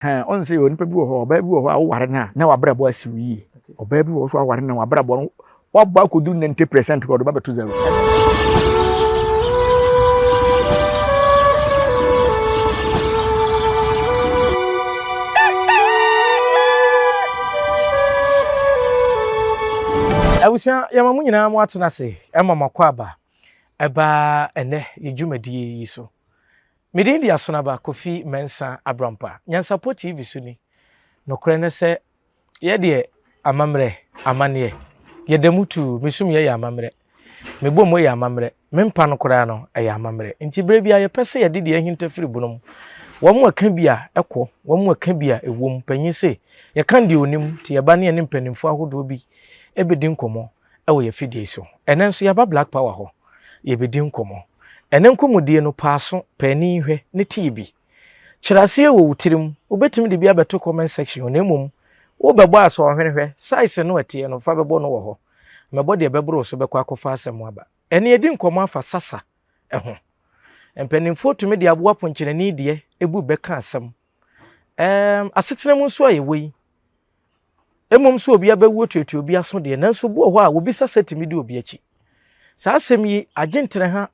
Hɛn, ɔnn sɛ onipa bi wɔ hɔ, ɔbaa bi wɔ hɔ a woware no a na w'abrabɔ asi wo yie. Ɔbaa bi wɔ hɔ so aware no a w'abrabɔ no wabɔ akɔduru 90% kɔ ɔde ba bɛto zero. Abusua, yɛma mo nyinaa mo atena ase ma mo akwaaba ɛba ɛnɛ yɛ dwumadie yi so. Me din de Asonaba Kofi Mensah Abrampah, Nyansapɔ TV so ni. Nokorɛ ne sɛ, yɛ deɛ amammerɛ, amanneɛ, yɛda mu tuu, me sumyɛ yɛ amammerɛ, me bɔ mu yɛ amammerɛ, me mpa no koraa no, ɛyɛ amammerɛ. Nti berɛ biara yɛpɛ sɛ yɛde deɛ ahinta firi bunu mu. Wɔn mu ɛka bi a ɛkɔ, wɔn mu ɛka bi a ɛwom. Panyin se, yɛka deɛ ɔnim, nti yɛba ne yɛne mpanimfoɔ ahodoɔ bi bɛdi nkɔmmɔ wɔ yɛn afidie so. Ɛnnɛ nso yɛaba Black Power hɔ, yɛrebɛdi nkɔmmɔ. Ɛnnɛ nkɔmmɔdie no, pa aso, pa ani hwɛ, ne tie bi. Kyerɛ aseɛ wɔ wo tirim, wobɛtumi de bi abɛto comment section hɔ na mmom wobɛbɔ asoɔhwene hwɛ, size no ɛteɛ no fa bɛbɔ no wɔ hɔ. Mɛbɔ deɛ ɛbɛboro wo so bɛkɔ akɔfa asɛm aba. Ɛnnɛ yɛdi nkɔmmɔ afa sasa ho. Mpanimfoɔ tumi de aboa ponkyerɛni deɛ bu bɛ ka asɛm. Ɛɛm, asetena mu nso a yɛwɔ yi, Mmom sɛ obi abɛwu atuatua obi aso deɛ, nanso obi wɔ hɔ a wɔbisa sɛ tumi di obi akyi. Saa asɛm yi, agye ntereha,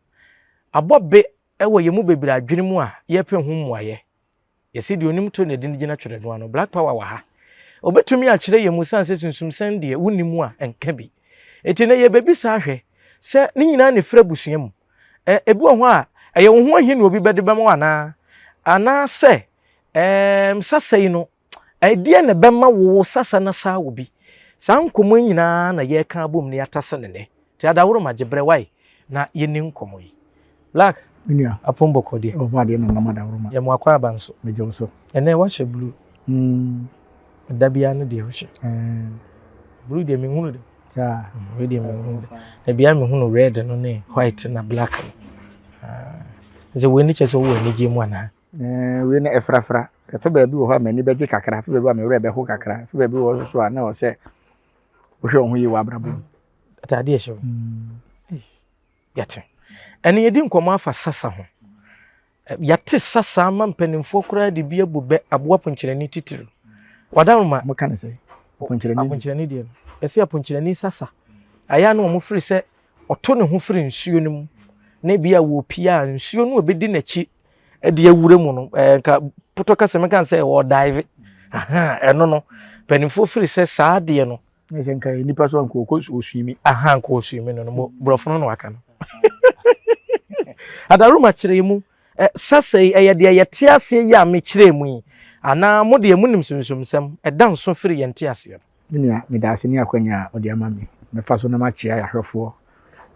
abɔ be wɔ yɛn mu bebree adwene mu a yɛrepɛ ho mmuaeɛ. Yɛse deɛ onim to na ɛde no gyina twerɛnoa ano. Black Power wɔ ha. Ɔbɛtumi akyerɛ yɛn mu sane sɛ sunsumsɛm deɛ wonni mu a ɛnka bi. Enti nnɛ yɛbɛbisa ahwɛ sɛ ne nyinaa na ɛfiri abusua mu. Ɛ, ebi wɔ hɔ a ɛyɛ wo ho ahi na obi bɛde bɛma wo anaa? Anaasɛ ɛɛm, sasa yi no Ɛdeɛn na ɛbɛma wo sasa no asaa wo bi? Saa nkɔmmɔ yi nyinaa na yɛreka abom na yɛatase no nnɛ. Nti adaworoma gye berɛ wae na yɛnni nkɔmmɔ yi. Black, Me nua. Apom bɔkɔ deɛ. Ɔbɔ adeɛ na ɔnam adaworoma. Yɛ mo akwaaba nso. Megye wo so. Ɛnnɛ woahyɛ blue. Mm. Da biara no deɛ wohyɛ. Eh. Blue deɛ menhunu da. Saa. Wei deɛ menhunu da. Da biara mehunu red no ne white na black no. Ah. Sɛ wei ne kyɛ sɛ wowɔ anigyeɛ mu anaa? Ɛɛ, wei no ɛfrafra. Ɛfa baabi wɔ hɔ a m'ani bɛgye kakra, ɛfa baabi a me werɛ bɛho kakra, ɛfa baabi wɔ hɔ nso a na ɛwɔ sɛ wohwɛ wo ho yie wɔ abrabɔ mu. Ataade ɛhyɛ wo. Mm. Yɛte. Ɛne yɛdi nkɔmmɔ afa sasa ho. Yɛate sasa ama mpanimfoɔ koraa de bi abu bɛ aboa ponkyerɛni titiriw. Wadaroma. Mo ka ne sɛ aponkyerɛni. Aponkyerɛni deɛ no. Yɛse aponkyerɛni sasa. Ayɛ a na wɔn firi sɛ ɔto ne ho firi nsuo no mu na ebi a wɔpia a nsuo no a ɛbɛdi n'akyi de awura mu no ɛɛ nka potɔ kasa mi kan sɛ ɔdive ɛno no mpanimfoɔ firi sɛ saa adeɛ no. Na sɛ nka nipa so nka ɔkɔ osuimi. Aha nka osuimi no no borɔfo no na waka no. Adaroma kyerɛ mu sasa yi ɛyɛ deɛ yɛte aseɛ yi a mekyerɛ mu yi anaa mo deɛ monim sunsumsɛm ɛda nso firi yɛn te aseɛ no. Me nua, meda ase ne akwanya a wode ama me. Mɛfa so na makyea yɛahwɛfoɔ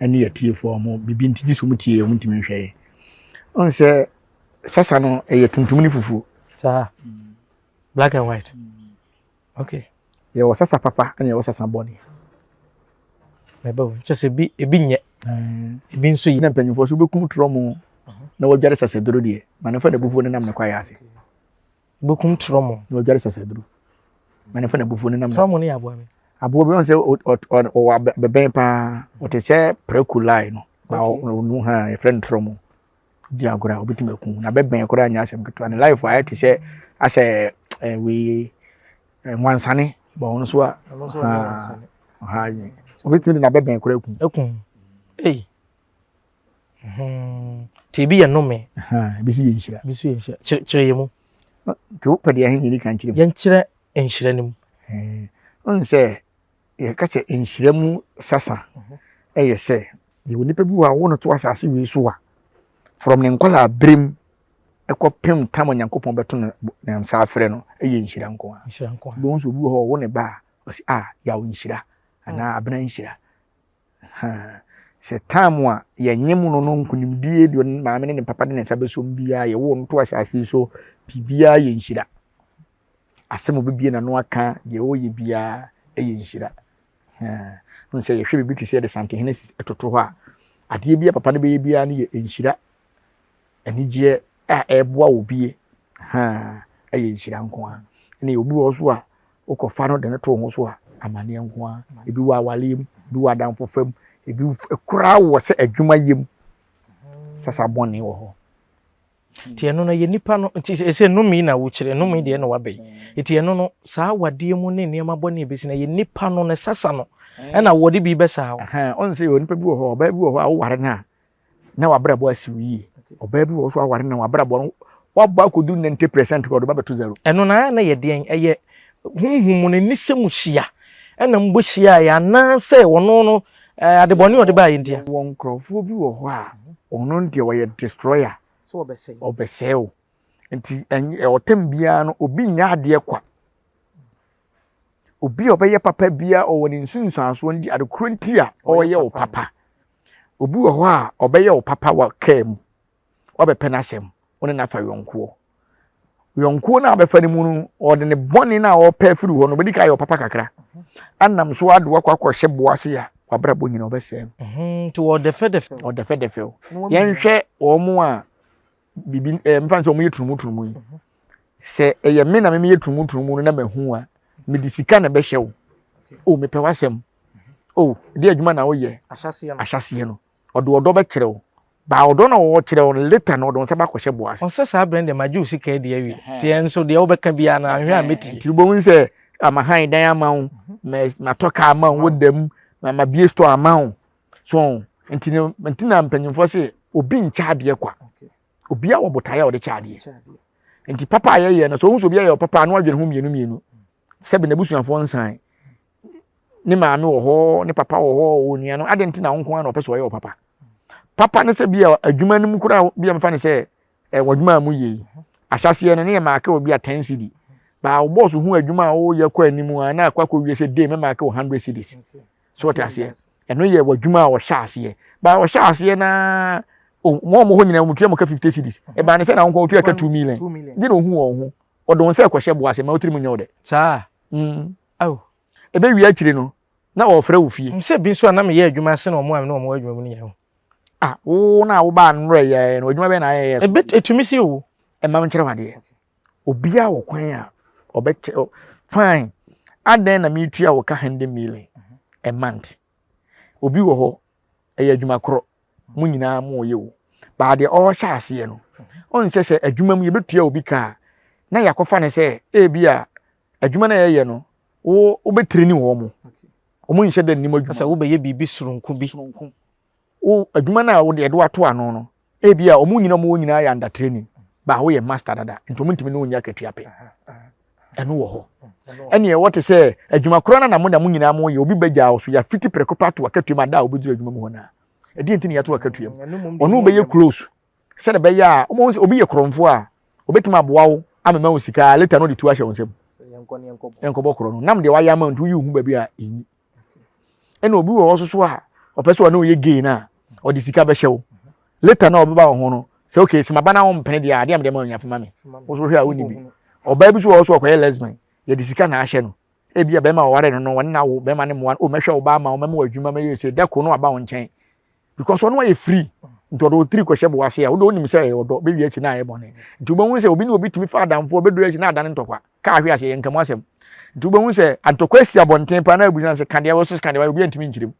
ne yɛatiefoɔ a wɔn biribi nti gye sɛ wɔn tie yɛn, wɔn ntumi nhwɛ yɛn. Ɔn sɛ sasa no ɛyɛ tuntum ne fufuo. Saa. Black and white. Okay. Yɛwɔ sasa papa ɛna yɛwɔ sasa bɔne. Mɛbɛ o, kyɛ sɛ ebi ebi nyɛ. Ebi nso yɛ. Na mpanyinfoɔ so wobɛkum torɔmo na wɔadware sasaduro deɛ, ma no mfa n'abufuo no nam ne kwaeɛ ase. Bokum trɔmo. Na ɔdware sasaduro. Ma ne fa n'abufuo no nam. Trɔmo no yɛ aboa bi. Aboa bi wɔn sɛ ɔwɔ abɛbɛn paa. Ɔte sɛ prɛko line no. Na ɔno ha yɛfrɛ no trɔmo. Di agorɔ a obetumi aku. Na bɛbɛn koraa nyɛ asɛm ketewa. Ne life ayɛ te sɛ asɛ wei nwansane. Bɔ ɔno so a. Ɔha obetumi de n'abɛbɛn koraa aku. Aku. Ei. Hmm. Nti ebi yɛ nnome. Ebi nso yɛ nhyira. Ebi nso yɛ nhyira. Kyerɛ yɛ mu. Nti wopɛ deɛ ɛhe na yɛdi kan kyerɛ mu? Yɛnkyerɛ nhyira no mu. Wohu sɛ yɛka sɛ nhyira mu sasa mhm. ɛyɛ sɛ yɛwɔ nipa bi wɔ a wɔn to asase wei so a from ne nkwadaa berem ɛkɔpem tam Onyankopɔn bɛto no ne nsa afrɛ no ɛyɛ nhyira nko ara. Nhyira nko ara. Wobɛhu sɛ obi wɔ hɔ ɔwo ne ba a ɔsi a yaw nhyira anaa abena nhyira. Ahaa. Sɛ time a yɛnyem no no nkunimdie deɛ ne maame ne ne papa de ne nsa bɛsom biara yɛwoo no to asase yi so biribiara yɛ nhyira. Asɛm a ɔbɛbie n'ano aka deɛ ɔyɛ biara yɛ nhyira. Ahaa. Wohu sɛ yɛhwɛ biribi te sɛ yɛde Santehene toto hɔ a, adeɛ bi a papa no bɛyɛ biara no yɛ nhyira. Anigyeɛ a ɛreboa wo bie haa ɛyɛ nhyira nko ara. Ɛna obi wɔ hɔ nso a wokɔfa no de no to wo ho so a amaneɛ nko ara. Ebi wɔ awareɛ mu, ebi wɔ adamfofa mu, ebi koraa wɔ sɛ adwuma yɛ mu. Sasa bɔne wɔ hɔ. Nti ɛno no yɛ nipa no nti ɛsɛ nnome na wokyerɛ nnome deɛ na waba yi. Nti ɛno no saa awadeɛ mu ne nneɛma bɔne ɛbɛsi no yɛ nipa no ne sasa no ɛna wɔde bi bɛsaa wo. Ɔn sɛ yɛ nipa bi wɔ hɔ ɔbaa bi wɔ hɔ a woware no a na wabrabɔ asi wo yie. Ɔbaa bi wɔ hɔ so aware no wabrabɔ no wabɔ akɔdu 90% kɔ ɔde ba bɛto zero. Ɛno na ayɛ na yɛ deɛn ɛyɛ honhom mu no ne sɛ mu hyia ɛna mbɔ hyia yɛ anaasɛ ɔno no adebɔne ɔde baayɛ ntia. Wɔ nkurɔfoɔ bi wɔ hɔ a ɔno deɛ ɔyɛ destroyer. Ɔbɛsɛe wo. Nti ɔtɛm biara no obi nyɛ adeɛ kwa. Obi a ɔbɛyɛ papa biara ɔwɔ ne nsunsuansoɔ nti ade korɔ nti a ɔreyɛ wo papa. Obi wɔ hɔ a ɔbɛyɛ wo papa wɔ kaa mu. Wabɛpɛ n'asɛm, wo ne no afa yɔnkoɔ. Yɔnkoɔ no a wabɛfa no mu no, ɔde ne bɔne no a ɔpɛ afiri hɔ no, ɔbɛdi kan ayɛ wo papa kakra. Anam so ade wakɔ akɔhyɛ boɔ ase a, wabrabɔ nyina ɔbɛsɛe no. Mhm, nti wɔdɛfɛdɛfɛ. Ɔdɛfɛdɛfɛ o. Yɛnhwɛ wɔn a biribi ɛɛ mfa sɛ wɔn yɛ tunumu yi. Sɛ ɛyɛ me na me meyɛ tunumu no na mahu a, mede sika na ɛbɛhyɛ wo. O mepɛ w'asɛm. O de adwuma na woyɛ. Ahyɛseɛ no. Ɔde ɔdɔ bɛkyerɛ wo. Baa ɔdɔ na ɔkyerɛ wo no later no ɔde wo nsa bɛakɔhyɛ boɔ ase. Ɔsɛ saa berɛ no deɛ magye wo sika adi awie. Nti ɛnso deɛ wobɛka biara no anhwɛ a mɛtie. Nti wobɛhu sɛ mahan dan ama wo, matɔ kaa ama wo, woda mu, mabie store ama wo. So nti no nti na mpanyinfoɔ se obi nkyɛ adeɛ kwa. Obiara wɔ botaeɛ a ɔde kyɛ adeɛ. Nti papa a yɛyɛ no sɛ wohu sɛ obi ayɛ papa a na wadwene ho mmienu mmienu. Sɛbi n'abusuafoɔ nsan. Ne maame wɔ hɔ, ne papa wɔ hɔ, ɔwɔ nua no, adɛn nti na wo nko ara na ɔpɛ sɛ ɔyɛ wɔ papa? Papa ne sɛ bi a adwuma no mu koraa bi a mfa ne sɛ ɛ wɔ adwuma a mu yɛ yi. Ahyɛseɛ no ne yɛ maake wɔ bi a 10 cedi. Baa wo bɔs hu adwuma a woyɛ kɔ anim a na akɔ akɔ wie sɛ day mɛ maake wɔ 100 cedis. So wɔte aseɛ? Ɛno yɛ wɔ adwuma a wɔhyɛ aseɛ. Baa wɔhyɛ aseɛ na wɔn a wɔn hɔ nyinaa wɔn tua wɔn ka 50 cedis. Ɛbaa ne sɛ na wɔn kɔ wɔtua ka 2 million. Gye na ohun wɔn ho. Ɔde wɔn sɛ ɛkɔhyɛ boɔ ase ma wotiri mu nyɛ wo dɛ. Saa. Aw. Ɛbɛwie akyire no, na wɔrefrɛ wo fie. Sɛ bi nso a na meyɛ adwuma sen wɔn a me ne wɔn wɔ adwuma mu no nyinaa. Ah, wo na wobaa nnora yɛɛ no, adwuma bɛn na ayɛyɛ so? Ebe etumi si o. Ɛma menkyerɛ wo adeɛ. Obiara wɔ kwan a ɔbɛkyerɛ fine. Adɛn na metua wo ka 100 million a month? Obi wɔ hɔ, ɛyɛ adwuma korɔ. Mo nyinaa mo yɛ o. Baa deɛ ɔrehyɛ aseɛ no, ɔnsɛ sɛ adwuma mu yɛbɛtua obi ka a, na yɛakɔfa no sɛ ebi a adwuma no a yɛyɛ no, wo wobɛtreni wɔn mo. Wɔn nhyɛ da nnim adwuma. Sɛ wobɛyɛ biribi soronko bi. Soronko. Wo adwuma no a wode ɛde wato ano no, ebi a wɔn nyinaa wɔn nyinaa yɛ under training, ba woyɛ master dada, nti wɔn ntumi ne wo nyɛ akatua pɛ. Ɛno wɔ hɔ. Ɛne ɛwɔ te sɛ adwuma korɔ no na mo na mo nyinaa mo yɛ, obi bɛgya wo so, yɛafiti prɛko pɛ ato akatua mu ada a wobɛduru adwuma mu hɔ no a. Ɛdeɛ nti na yɛato akatua mu. Ɔno wobɛyɛ close. Sɛdeɛ ɛbɛyɛ a wobɛhu sɛ obi yɛ korɔmfoɔ a, obɛtumi aboa wo amema wo sika later no ɔde tuo ahyɛ wo nsam. Yɛnkɔbɔ korɔ no. Nam deɛ wayɛ ama nti woyi wo ho baabi a ɛnyi. Ɛna obi wɔ hɔ nso so a ɔpɛ sɛ ɔne wo yɛ gay no a, ɔde sika bɛhyɛ wo. Later na ɔbɛba wo ho no, sɛ okay sɛ maba na wompene deɛ a, adeɛ a mede ma wo nya fa ma me. Wo so hwɛ a wonni bi. Ɔbaa bi so wɔ hɔ so ɔkɔyɛ lesbian, yɛde sika na ahyɛ no. Ebi a bɛrima a ɔware no no, wɔne no awo, bɛrima no mmoa no, oh mɛhwɛ wo ba ama wo, mɛma wo adwuma, mɛyɛ sei, da koro no waba wo nkyɛn. Because ɔno ayɛ free, nti ɔde wo tiri kɔhyɛ bo ase a, wode wonim sɛ ɛyɛ ɔdɔ, bɛwie akyi na ayɛ bɔne. Nti wobɛhu sɛ obi ne obi tumi fa adamfoɔ, bɛduru akyi na adane ntɔkwa. Kaa hwe ase, yɛ nkamu asɛm. Nti wobɛhu sɛ antɔkwa asi abɔnten paa na abusa sɛ ka deɛ wɔ so ka deɛ wɔ obi antumi nkyerɛ mu.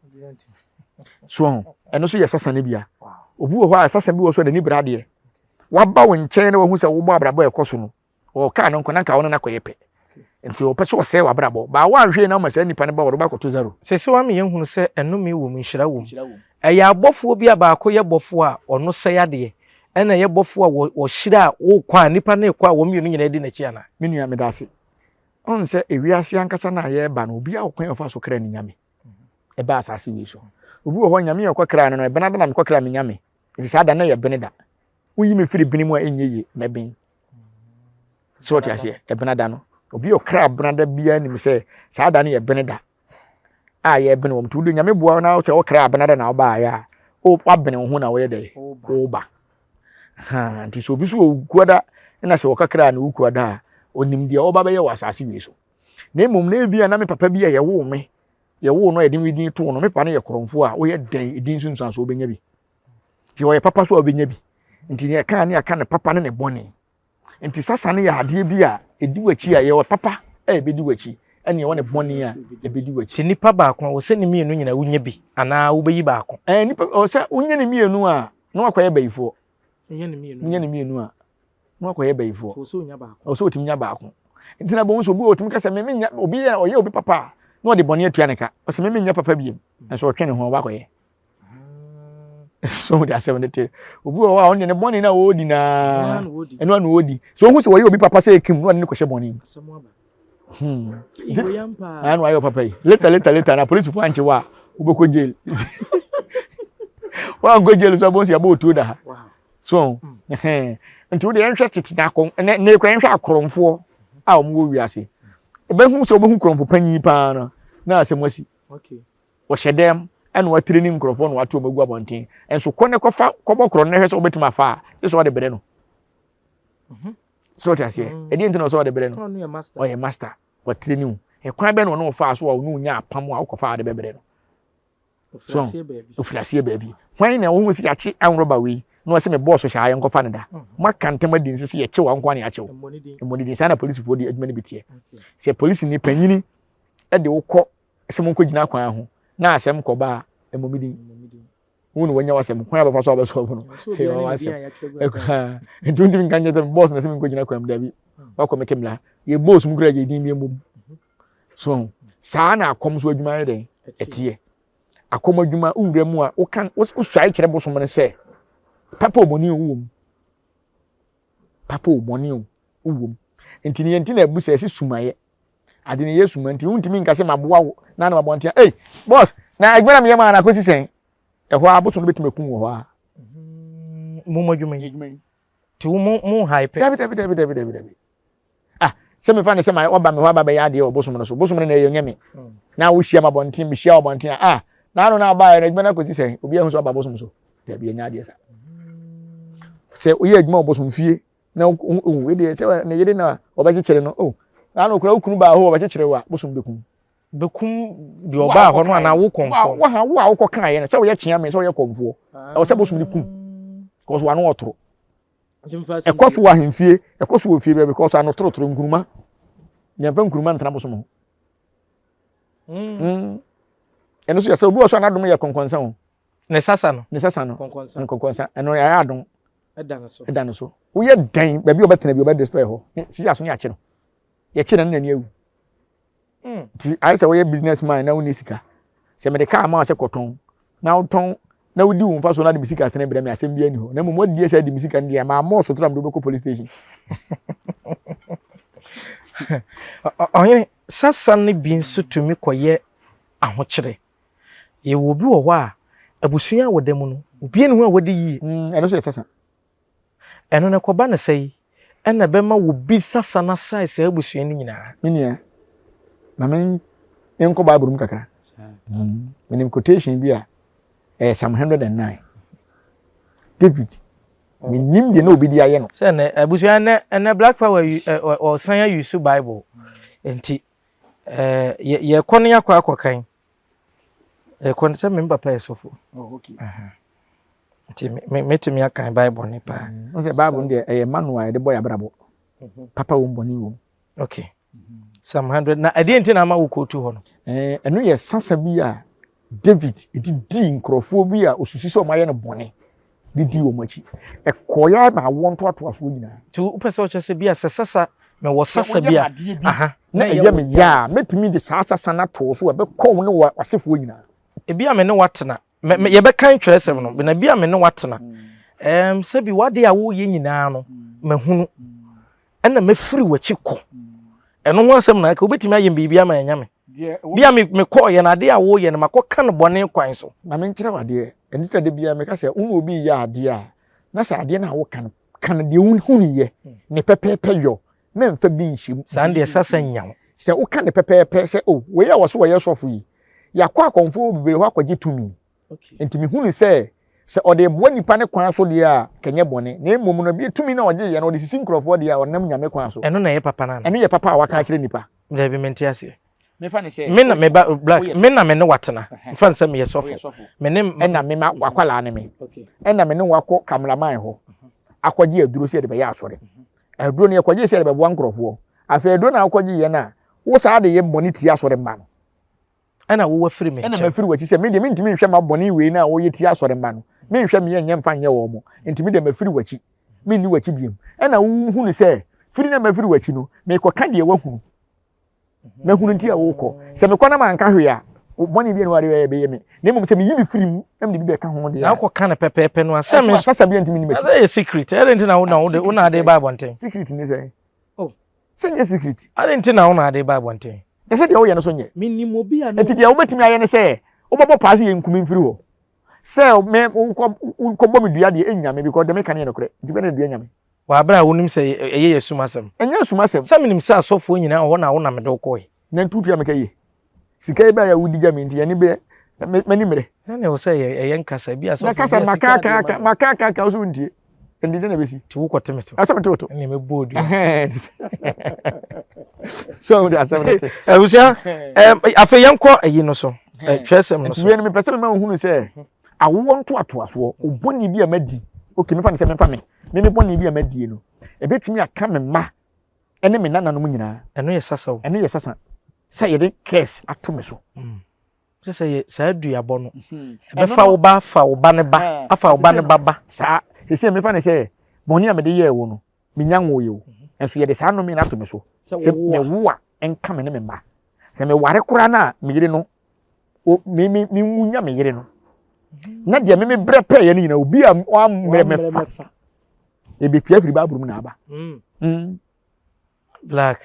So ho, ɛno so yɛ sasa no bia. Obi wɔ hɔ a sasa bi wɔ so a n'ani bere adeɛ. Waba wo nkyɛn na wahu sɛ wobɔ abrabɔ a ɛkɔ so no, ɔkaa no nko na nka wo ne no akɔyɛ pɛ. Nti ɔpɛ sɛ ɔsɛe w'abrabɔ. Baa woanhwee na woma saa nipa no ba wɔde wobɛakɔto zero. Seesei wama yɛahunu sɛ ɛnome wom, nhyira wom. Ɛyɛ abɔfoɔ bi a baako yɛ bɔfoɔ a ɔno sɛe adeɛ, ɛna ɛyɛ bɔfoɔ a wɔhyira a wokɔ a nipa no rekɔ a wɔn mmienu nyinaa di n'akyi anaa? Me nua medase. Wohu sɛ ewiase ankasa no a yɛreba no obiara wɔ kwan a ɔfa so kra ne nyame ɛba asase wei so. Obi wɔ hɔ nyame a ɔkɔkra no no ɛbena da na mekɔkra me nyame. Nti saa da no yɛ bene da. Woyi me firi bene mu a ɛnyɛ yie mɛben. So wɔte aseɛ ɛbena da no. Obi a ɔkra abena da biara nim sɛ saa da no yɛ bene da a yɛbene wɔn. Nti wode nyame boa na sɛ wɔkra abena da na wobaeɛ a wabene wo ho na woyɛ dɛ woba. Ha nti sɛ obi so wɔ kuada na sɛ wɔkakra na wo kuada a onim deɛ ɔba bɛyɛ wɔ asase wei so. Na mmom na ebi a na me papa bi a yɛwoo me yɛwoo no a yɛde me din too no me papa no yɛ korɔmfoɔ a woyɛ dɛn edin nsunsuansoɔ wobɛnya bi. Nti ɔyɛ papa so a wobɛnya bi. Nti nea ɛka ne aka ne papa ne ne bɔne. Nti sasa no yɛ adeɛ bi a ɛdi w'akyi a yɛwɔ papa a ɛbɛdi w'akyi ɛne ɛwɔ ne bɔne a ɛbɛdi w'akyi. Nti nipa baako a wɔsɛ ne mmienu nyinaa wonya bi anaa wobɛyi baako? Ɛɛ nipa ɔsɛ wonya ne mmienu a na wakɔyɛ bayifoɔ. Wonya ne mmienu a. Na wakɔyɛ bayifoɔ. Ɔwɔ sɛ ɔtumi nya baako. Nti na bɔn sɛ obi wɔ ɔtumi ka sɛ me menya obi yɛ ɔyɛ obi papa a na ɔde bɔne atua ne ka. Ɔsɛ me menya papa biem. Nso ɔtwe ne ho ɔba akɔyɛ. So de asɛm no te. Obi wɔ hɔ a ɔno deɛ ne bɔne no a ɔredi naa ɛno ano ɔredi. So ohun sɛ wɔyɛ obi papa sɛ ekim na ɔde ne kɔhyɛ bɔne mu. Hmm. Ɛna wayɛ papa yi. Later later later na polisifoɔ ankye wo a wobɛkɔ jail. Woankɔ jail nso abɔnsi abɔ otuo da ha. So mm. nti wode yɛnhwɛ tete na akɔn ne ne kura yɛnhwɛ akorɔmfoɔ a wɔn wɔ wiase. Ɛbɛhu sɛ wɔbɛhu korɔmfo panyin paa no na asɛm asi. Wɔhyɛ dɛm ɛna wɔatiri ne nkurɔfoɔ na wɔato wɔn agu abɔnten. Nso kɔ ne kɔfa kɔbɔ korɔ no na hwɛ sɛ wɔbɛtumi afa a, gye sɛ wɔde brɛ no. Mhm. So ɔte aseɛ. Mm. Ɛdeɛ nti na ɔsɛ ɔde brɛ no. Ɔyɛ master. Wɔtiri ne ho. Ɛkwan bɛn na ɔne wɔfaa so a ɔne wonya apam a wokɔfa ade bɛbrɛ no. So ofiri aseɛ baabi. Hwan na wohu sɛ yɛakye anworɔba wei na ɔsɛ me bɔɔso hyɛ ha yɛnkɔfa no da. Mm. Moaka ntam adi nse sɛ yɛkye wa nko a na yɛakye wo. Mmɔ ne din. Saa na polisifoɔ de adwuma no bi teɛ. Sɛ polisi ni panyini de wokɔ sɛ monkɔgyina kwan ho na asɛm kɔba a, mmɔ me din. Wo na wanya w'asɛm kwan a bɛfa so a wobɛsɔlvo no ɛyɛ w'asɛm. Nti wontumi nka nkyerɛ sɛ bɔs na sɛ menkɔgyina kwan mu dabi. Wakɔ mete mmara. Yɛ bɔs mu koraa yɛ din bi mmom. So saa na akɔm so adwuma yɛ dɛn ɛteɛ. Akɔm adwuma wowura mu a woka wosuae kyerɛ bosom no sɛ papa obɔne wɔ mu. Papa o bɔne o wowɔ mu. Nti ne yɛn ti na abu sɛ ɛsɛ sumayɛ. Ade ne yɛ suma nti wontumi nka sɛ maboa wo na na mabɔntea. Ei boss na adwuma na meyɛ maa na akɔsi sɛn? Ɛhɔ ara bosom no bɛtumi akum wɔ hɔ ara. Mo mo adwuma yi. Adwuma yi. Ti wo mo mo hype. Dabi dabi dabi dabi dabi dabi. Ah sɛ mefa ne sɛ ma waba me hɔ aba bɛyɛ adeɛ wɔ bosom no so. Bosom no na ɛyɛ nyɛ me. Hmm. Na wohyia ma bɔnten mehyia wɔ bɔnten a ah na ano na abaeɛ no adwuma no akɔsi sɛn? Obi ahu sɛ ɔba bosom so. Dabi ɛnyɛ adeɛ sa. Sɛ woyɛ adwuma wɔ bosom fie na wo deɛ sɛ ne yere na ɔbɛkyekyere no oh na ano kura wo kunu baa hɔ ɔbɛkyekyere wo a bosom bɛkum. Bɛkum deɛ ɔbaa hɔ no anaa wo kɔmfoɔ. Wo ha wo a wokɔ kaeɛ no sɛ woyɛ kyea me sɛ woyɛ kɔmfoɔ ɛwɔ sɛ bosom no kum because wano ɔtoro. Ɛkɔ so wɔ ahemfie ɛkɔ so wɔ fie baabi because ano torotoro nkuruma yɛmfa nkuruma ntena bosom ho. Hmm. Ɛno so yɛ sɛ obi wɔ so anadom yɛ kɔnkɔnsa o. Ne sasa no. Ne sasa no. Nkɔnkɔnsa. Nkɔnkɔnsa. Ɛno ɛyɛ adom. Ɛda ne so. Ɛda ne so. Woyɛ dɛn baabi a ɔbɛtena bi ɔbɛ destroy hɔ. Sisi aso ne akye no. Yɛkye na ne n'ani awu. Hmm. Nti ayɛ sɛ woyɛ business man na wonni sika. Sɛ mede kaa ma wo sɛ kɔtɔn na wotɔn na wodi wo mfa so na de me sika tene brɛ me asɛm bi ani hɔ. Na mmom wadi sɛ de me sika no deɛ maa mɔɔ sotora mede wobɛkɔ police station. Ɔhene, sasa no bi nso tumi kɔyɛ ahokyere. Yɛwɔ obi wɔ hɔ a, abusua a wɔda mu no, obiara nni hɔ a wadi yie. Mm, ɛno nso yɛ sasa. Ɛno no ɛkɔba no sɛi, ɛna ɛbɛma obi sasa no asae saa abusua no nyinaa. Me nua, ma me nkɔ Bible mu kakra. Mm, menim quotation bi a ɛyɛ Psalm 109. David, menim deɛ na obi de ayɛ no. Sɛ ɛnɛ abusua ɛnɛ ɛnɛ Black Power ɔsan ayi so Bible nti ɛɛ yɛkɔ no yɛakɔ akɔkan. Ɛkɔ no sɛ me papa yɛ sɔfo. Oh, okay. Nti metumi akan Bible ne paa. Mm. Sɛ Bible no deɛ ɛyɛ manual a yɛde bɔ yɛ abrabɔ. Mhm. Papa wom bɔne wom. Okay. Psalm 100 na ɛdeɛ nti na ama wo kootu hɔ no? Ɛno yɛ sasa bi a David de dii nkurɔfoɔ bi a osusu sɛ wɔayɛ no bɔne de dii wɔn akyi. Ɛkɔeɛ ara ma awoɔ ntoatoasoɔ nyinaa. Nti wopɛ sɛ wokyerɛ sɛ bi a sɛ sasa mewɔ sasa bi a, aha, na ɛyɛ me ya a, mɛtumi de saa sasa no ato wo so a ɛbɛkɔ wo ne w'asefoɔ nyinaa. Ebi a me ne wo atena, yɛbɛkan twerɛsɛm no, na bi a me ne wo atena, ɛɛm, sɛbi w'adeɛ a woyɛ nyinaa no, mahunu, ɛna mɛfiri w'akyi kɔ. Ɛno ho asɛm na aka, wobɛtumi ayɛ biribi ama ɛnya me. Bi a mekɔɔyɛ no, adeɛ a woyɛ no, makɔka no bɔne kwan so. Ma menkyerɛ wo adeɛ, ɛno nti na da biara meka sɛ, wo ne obi reyɛ adeɛ a, na sɛ adeɛ no a woka no, ka no deɛ wohunuiɛ, ne pɛpɛɛpɛ yɔ, mɛmfa bi nhyɛ mu. Saa deɛ sasa nnya wo. Sɛ woka no pɛpɛɛpɛ sɛ, oh, wei a wɔso wɔyɛ sɔfo yi, yɛakɔ akɔmfoɔ bebree hɔ akɔgye tumi. Nti mehunu sɛ, sɛ ɔde reboa nnipa ne kwan so deɛ a, kɛnyɛ bɔne. Na mmom no, bi tumi no a ɔgyeeɛ no, ɔde sisi nkurɔfoɔ deɛ a, ɔnam Nyame kwan so. Ɛno na ɛyɛ papa no anaa? Ɛno yɛ papa a waka akyerɛ nnipa. Dabi, mente aseɛ. Mefa no sɛ. Me na me ba black me na me ne watena. Mefa no sɛ meyɛ sɔfo. Me ne. Ɛna me ma wakwadaa ne me. Ɛna me ne wakɔ kameraman hɔ akɔgye aduro sɛ yɛde bɛyɛ asɔre. Aduro no yɛkɔgye sɛ yɛde bɛboa nkurɔfoɔ. Afei aduro no a wokɔgye yɛ no a, wo saa de yɛ bɔne tia asɔre mma no. Ɛna wo wafiri me nkyɛn. Ɛna mafiri w'akyi sɛ me deɛ mentumi nhwɛ ma bɔne wei no a woyɛ tia asɔre mma no. Menhwɛ meyɛ nyɛ mfa nyɛ wɔn. Nti me deɛ mafiri w'akyi. Menni w'akyi biom. Ɛna wohunu sɛ firi na mafiri w'akyi no, mekɔka deɛ woahunu. Mahunu nti a wokɔ. Sɛ mekɔ na manka hwee a, bɔne bi a na wade bɛyɛ bɛyɛ me. Na mmom sɛ meyi me firi mu na mede bi bɛka ho deɛ a. Na wokɔka no pɛpɛɛpɛ no a, sɛ me. Sasa bi ntumi nni m'akyi. Ɛsɛ yɛ secret. Ɛdɛn nti na wo na wode wo na ade ba abɔnten? Secret ne sɛn? Oh. Sɛ nyɛ secret. Adɛn nti na wo na ade ba abɔnten? Ɛsɛ deɛ woyɛ no so nyɛ. Menim obi a. Nti deɛ wobɛtumi ayɛ ne sɛ wobɛbɔ paa sɛ yɛnkumi mfiri hɔ. Sɛ me wokɔ wokɔbɔ me dua deɛ ɛnnya me because deɛ meka no yɛ nokorɛ. Nti bɛn na dua nya me? Wɔ abere a wonim sɛ ɛyɛ yɛ sum asɛm. Ɛnyɛ sum asɛm. Sɛ menim sɛ asɔfoɔ nyinaa wɔ hɔ na wo na mede wo kɔe. Na nti wotua me ka yie. Sika yi baeɛ a wodi gya me nti yɛne bɛ m'ani mmerɛ. Na na ɛwɔ sɛ ɛyɛ nkasa bi asɔfoɔ Na kasa no maka aka aka maka aka aka wo so wontie. Ɛnti dɛn na ɛbɛsi? Nti wokɔte me to. Ɛsɛ mete wo to. Ɛnna mɛbɔ odua. So ahu de asɛm no te. Abusua, afei yɛnkɔ ayi no so. Twerɛsɛm no so. Nti wei no mepɛ sɛ mema wohunu sɛ awoɔ ntoatoasoɔ, obɔne bi a madi, okay mefa no sɛ memfa me, me me bɔne bi a madie no, ɛbɛtumi aka me mma ne me nananom nyinaa. Ɛno yɛ sasa o. Ɛno yɛ sasa. Sɛ yɛde curse ato me so. Mm. Sɛ sɛ yɛ saa duabɔ no. Mhm. Ɛbɛfa wo ba afa wo ba ne ba afa wo ba ne ba ba. Saa sɛ mefa ne sɛ bɔne a mede yɛɛ wo no menya nwoo yɛ o. Mhm. Nso yɛde saa nnome no ato me so. Sɛ mewo a ɛnka me ne me mma. Sɛ meware koraa no a me yere no me me menwu nya me yere no. Mhm. Na deɛ me me brɛ pɛɛyɛ no nyinaa obi a wammrɛ mɛfa. Ebepia firi Bible mu na aba. Mm. Mm. Black.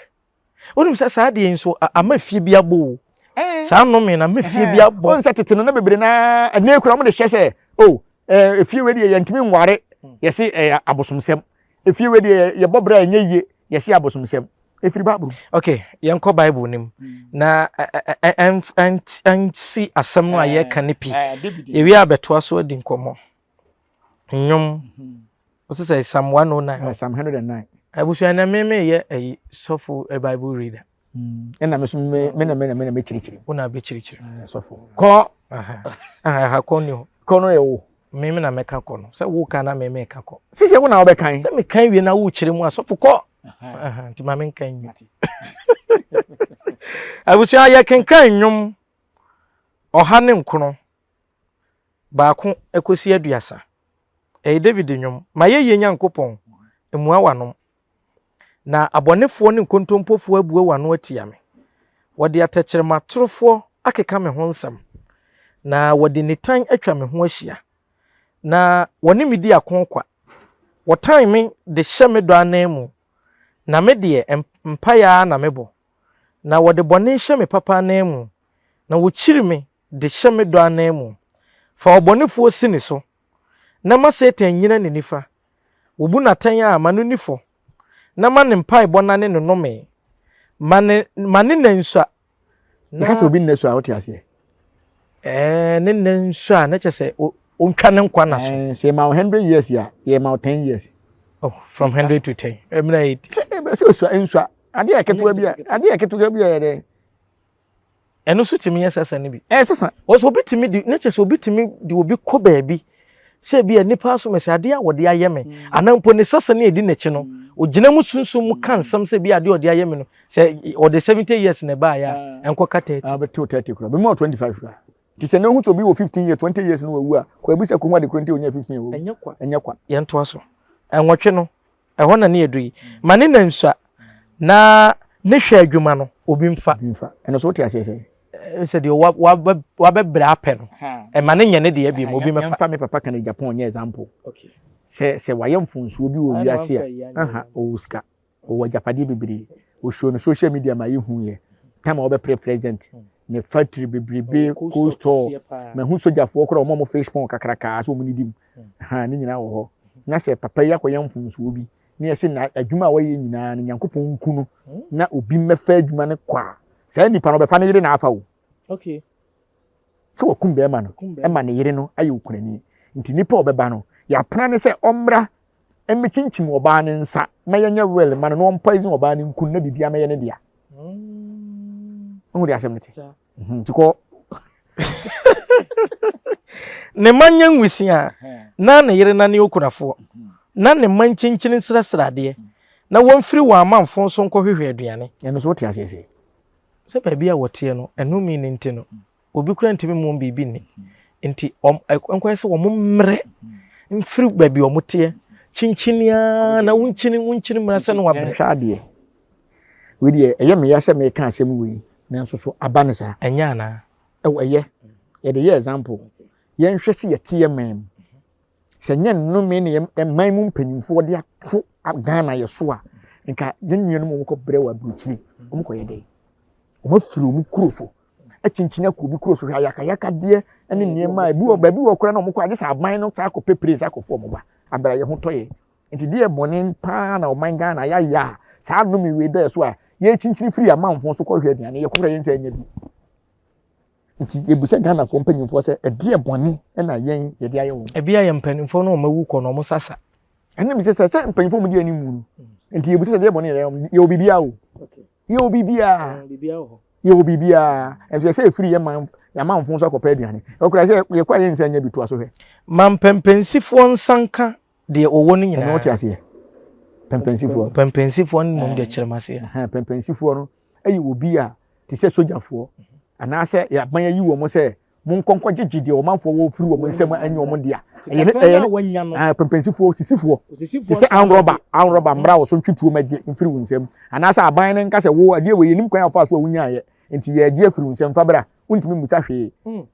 Wonim sɛ saa adeɛ yi nso ama fie bi abɔ o. Eh. Saa nnome na ama fie bi abɔ. Wɔn sɛ tete no na bebree na ɛnɛ kura wɔn de hyɛ sɛ o oh, eh, efie wei deɛ yɛntumi nware hmm. yɛsi ɛyɛ eh, abosomsɛm. Efie wei deɛ yɛbɔ bra ɛnyɛ yie yɛsi abosomsɛm. Efiri Bible. Okay, yɛnkɔ Bible no mu hmm. na ɛnsi asɛm no a yɛreka no pi. Yɛwie abɛtoa so adi nkɔmmɔ. Nnwom. What's it say? Psalm 109. Psalm 109. Abusua na me me yɛ ayi sɔfo eh, Bible reader. Mm. Ɛna me so me me na me na me na me kyirikyiri. Wo na bɛ kyirikyiri. Eh, sɔfo. Kɔ. Aha. Aha kɔ ni hɔ. Kɔ no yɛ wo. Me me na mɛka kɔ no. Sɛ wo ka na me me ka kɔ. Sisi wo na wobɛkan. Sɛ me kan wie na wo kyerɛ mu a sɔfo kɔ. Aha, nti ma me nkan wie. Abusua yɛ kenkan nnwom 109. Baako kɔsi 30. Ɛyɛ Dawid nnwom. M'ayɛyie Nyankopɔn, mmua w'anom. Na abɔnefoɔ ne nkontompofoɔ abue wɔn ano atia me. Wɔde atɛkyerɛma torofoɔ akeka me ho nsɛm, na wɔde nitan atwa me ho ahyia. Na wɔne me di ako kwa. Wɔtan me de hyɛ me dɔ ananmu, na me deɛ, mpaeɛ ara na mebɔ. Na wɔde bɔne hyɛ me papa ananmu, na wɔkyiri me de hyɛ me dɔ ananmu. Fa ɔbɔnefoɔ si ne so, na ma Satan nnyina ne nifa. Wɔbu no atɛn a, ma no nni fɔ, na ma ne mpaebɔ nnane no nnome. Ma ne, ma ne nna nsua, na. Yɛka sɛ obi nna su a, wote aseɛ? Ɛɛ, ne nna nsua a, na kyerɛ sɛ ɔntwa ne nkwa nna so. Ɛɛ, sɛ yɛma wo 100 years a, yɛma wo 10 years. Oh, from 100 to 10. Ɛmina 80. Sɛ, sɛ osua, nsua. Adeɛ ketewa bi a, adeɛ ketewa bi a yɛ dɛ. Ɛno nso tumi yɛ sasa no bi. Ɛyɛ sasa. Wɔsɛ obi tumi di ne kyɛ sɛ obi tumi de obi kɔ baabi sɛ ebi a nipa asom sɛ adeɛ a wɔde ayɛ me mm. anaa mpo ne sasa no edi n'akyi no mm. ogyina mu sunsun mu ka nsɛm sɛ bi adeɛ ɔde ayɛ me no sɛ ɔde 70 years na ɛbaayɛ a ah. ɛnkɔ ka 30. Abɛtew 30 kura bɛmu a 25 kura. Ti sɛ ne ho sɛ obi wɔ 15 years 20 years no wawu a kɔ ebi sɛ kɔn ade kura nti onya 15 years. Ɛnyɛ kwa. Ɛnyɛ kwa. Yɛn to aso. Ɛnwɔtwe no Ɛhɔ na ne yɛ du yi. Ma ne na nsua na ne hwɛ adwuma no obi mfa. Obi mfa. Ɛno so wote aseɛ sɛ? Sɛ deɛ wabɛbrɛ apɛ no, ɛma ne nyɛ ne deɛ bi ma obi mɛfa. Yɛmfa me papa kan Japan nyɛ example. Sɛ sɛ wayɛ mfonsuo bi wɔ wiase a, aha, ɔwɔ sika, ɔwɔ agyapadeɛ bebree. Ɔshow no social media ma yɛhu yɛ. Time a wɔbɛpere president, ne factory bebrebe, cold store, mahu sogyafoɔ koraa wɔn a wɔn fish pond kakrakaa sɛ wɔn didi mu. Ha, ne nyinaa wɔ hɔ. Na sɛ papa yi akɔyɛ mfomsoɔ bi, na yɛse na adwuma a wayɛ nyinaa no Nyankopɔn nku no, na obi mmɛfa adwuma no kɔ a, saa nipa no ɔbɛfa ne yere na afa o. Okay. Sɛ wakum bɛrima no, ɛma ne yere no ayɛ okunani. Nti nipa a ɔbɛba no, yɛapena ne sɛ ɔmmra mmɛkyinkyim ɔbaa no nsa ma yɛnyɛ will ma no na ɔmpoison ɔbaa no nku no na biribiara mɛyɛ ne dea. Wohu deɛ asɛm no te? Mhm, nti kɔ. Ne mma nyɛ nwisiaa, na ne yere nane okunafoɔ, na ne mma nkyinkyini nsrɛsrɛ adeɛ, na wɔmfiri wɔn amamfõ so nkɔhwehwɛ aduane. Ɛno nso wote aseɛ sɛ. Sɛ baabi a wɔteɛ no, ɛnome no nti no, obi koraa ntumi mmom biribi nni. Nti wɔn, nkɔyɛ sɛ wɔn mmerɛ mfiri baabi a wɔteɛ. Kyinkyini ara na wonkyini wonkyini mmra sɛ no wabrɛ. Yɛnhwɛ adeɛ. Wei deɛ ɛyɛ me ya sɛ meka asɛm wei nanso so aba ne saa. Ɛnyɛ anaa? Ɛwɔ ɛyɛ. Yɛde yɛ example. Yɛnhwɛ sɛ yɛte yɛ man mu. Sɛ nyɛ nnome ne yɛ man mu mpanyinfoɔ de ato Ghana yɛ so a, nka yɛn nuanom a wɔkɔ brɛ wɔ aburokyiri, wɔn kɔyɛ dɛn? Wɔn afiri wɔn kuro so akyinkyini akɔ obi kuro so hwɛ ayakayakadeɛ ne nneɛma a ebi wɔ baabi wɔ koraa na wɔn kɔ agye sɛ aban no saa akɔpɛ pire saa akɔfo wɔn ba abira yɛn ho tɔ yɛ nti deɛ bɔne paa na ɔman Ghana yɛayɛ a saa nnome wei da yɛ so a yɛkyinkyini firi amanfoɔ so kɔhwɛ aduane yɛkɔhwɛ yɛn nsa nya bi nti yɛbisa Ghanafoɔ mpanyinfoɔ sɛ ɛdeɛ bɔne na yɛn yɛde ayɛ wɔn. Ebi ayɛ mpanimfoɔ no wɔn awu kɔ na wɔn sasa. Ɛna mi sɛ sɛ sɛ mpanyinfoɔ mu di anim mu no nti yɛbisa sɛ deɛ bɔne yɛde yɛ wɔ biribiara o. Yɛwɔ biribiara. Yɛwɔ biribiara. Ɛnso yɛsɛ efiri yɛ man amanfo nso akɔpɛ aduane. Ɛkura sɛ yɛkɔ a yɛn nsa nya bi to aso hwɛ. Ma mpɛmpɛnsifoɔ nsa nka deɛ ɔwɔ no nyinaa. Ɛno wote aseɛ. Pɛmpɛnsifoɔ. Pɛmpɛnsifoɔ no mmom deɛ kyerɛ m aseɛ. Pɛmpɛnsifoɔ no yɛ obi a te sɛ sogyafoɔ anaasɛ aban ayi wɔn sɛ Monkɔ nkɔgyegye deɛ ɔmanfoɔ wɔ firi wɔn nsam a ɛnyɛ wɔn dea. Ɛyɛ ne ɛyɛ ne pɛmpɛnsifoɔ, sisifoɔ. Te sɛ anrɔba, anrɔba mmra wɔ so ntwe tuo mɛgye mfiri wo nsam. Anaasɛ aban no nka sɛ wo adeɛ wei yɛnim kwan a wofaa so a wonyaeɛ nti yɛregye afiri wo nsam fa bra. Wontumi mmusa hwee. Ɛno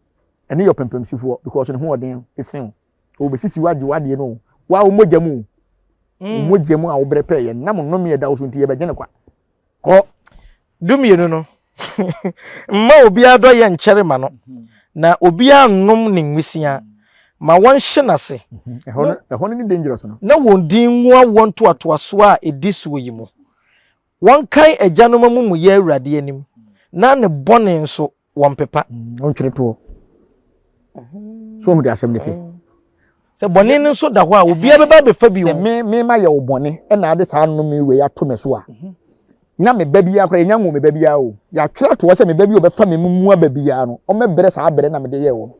yɛ ɔpɛmpɛnsifoɔ because ne ho ɔden sen wo. Ɔbɛsisi wo agye w'adeɛ no o. Wo a wo mogya mu o. Wo mogya mu a wobrɛ pɛɛyɛ nam nnome a ɛda wo so nti yɛbɛgye no kwa. Kɔ. Dumienu no, mma obiara dɔyɛ nkyɛre mma no, na obiara nnom ne nwisiaa. Ma wɔnhye n'ase. Ɛhɔ no, ɛhɔ no ne dangerous no. Na wɔn din ngu awoɔ ntoatoasoɔ a ɛdi soɔ yi mu. Wɔnkae agyanom amumuyɛ Awurade anim, na ne bɔne nso, wɔmpepa. Ɔntwere toɔ. So ohun de asɛm no te. Sɛ bɔne no nso da hɔ a, obiara bɛba abɛfa bi o. Sɛ me me ma yɛ wo bɔne ɛna ade saa nnome wei ato me so a, na me ba biara koraa yɛnya nwo me ba biara o. Yɛatwerɛ ato hɔ sɛ me ba bi a ɔbɛfa me mu aba biara no, ɔmmɛbrɛ saa brɛ na mede yɛɛ wo no.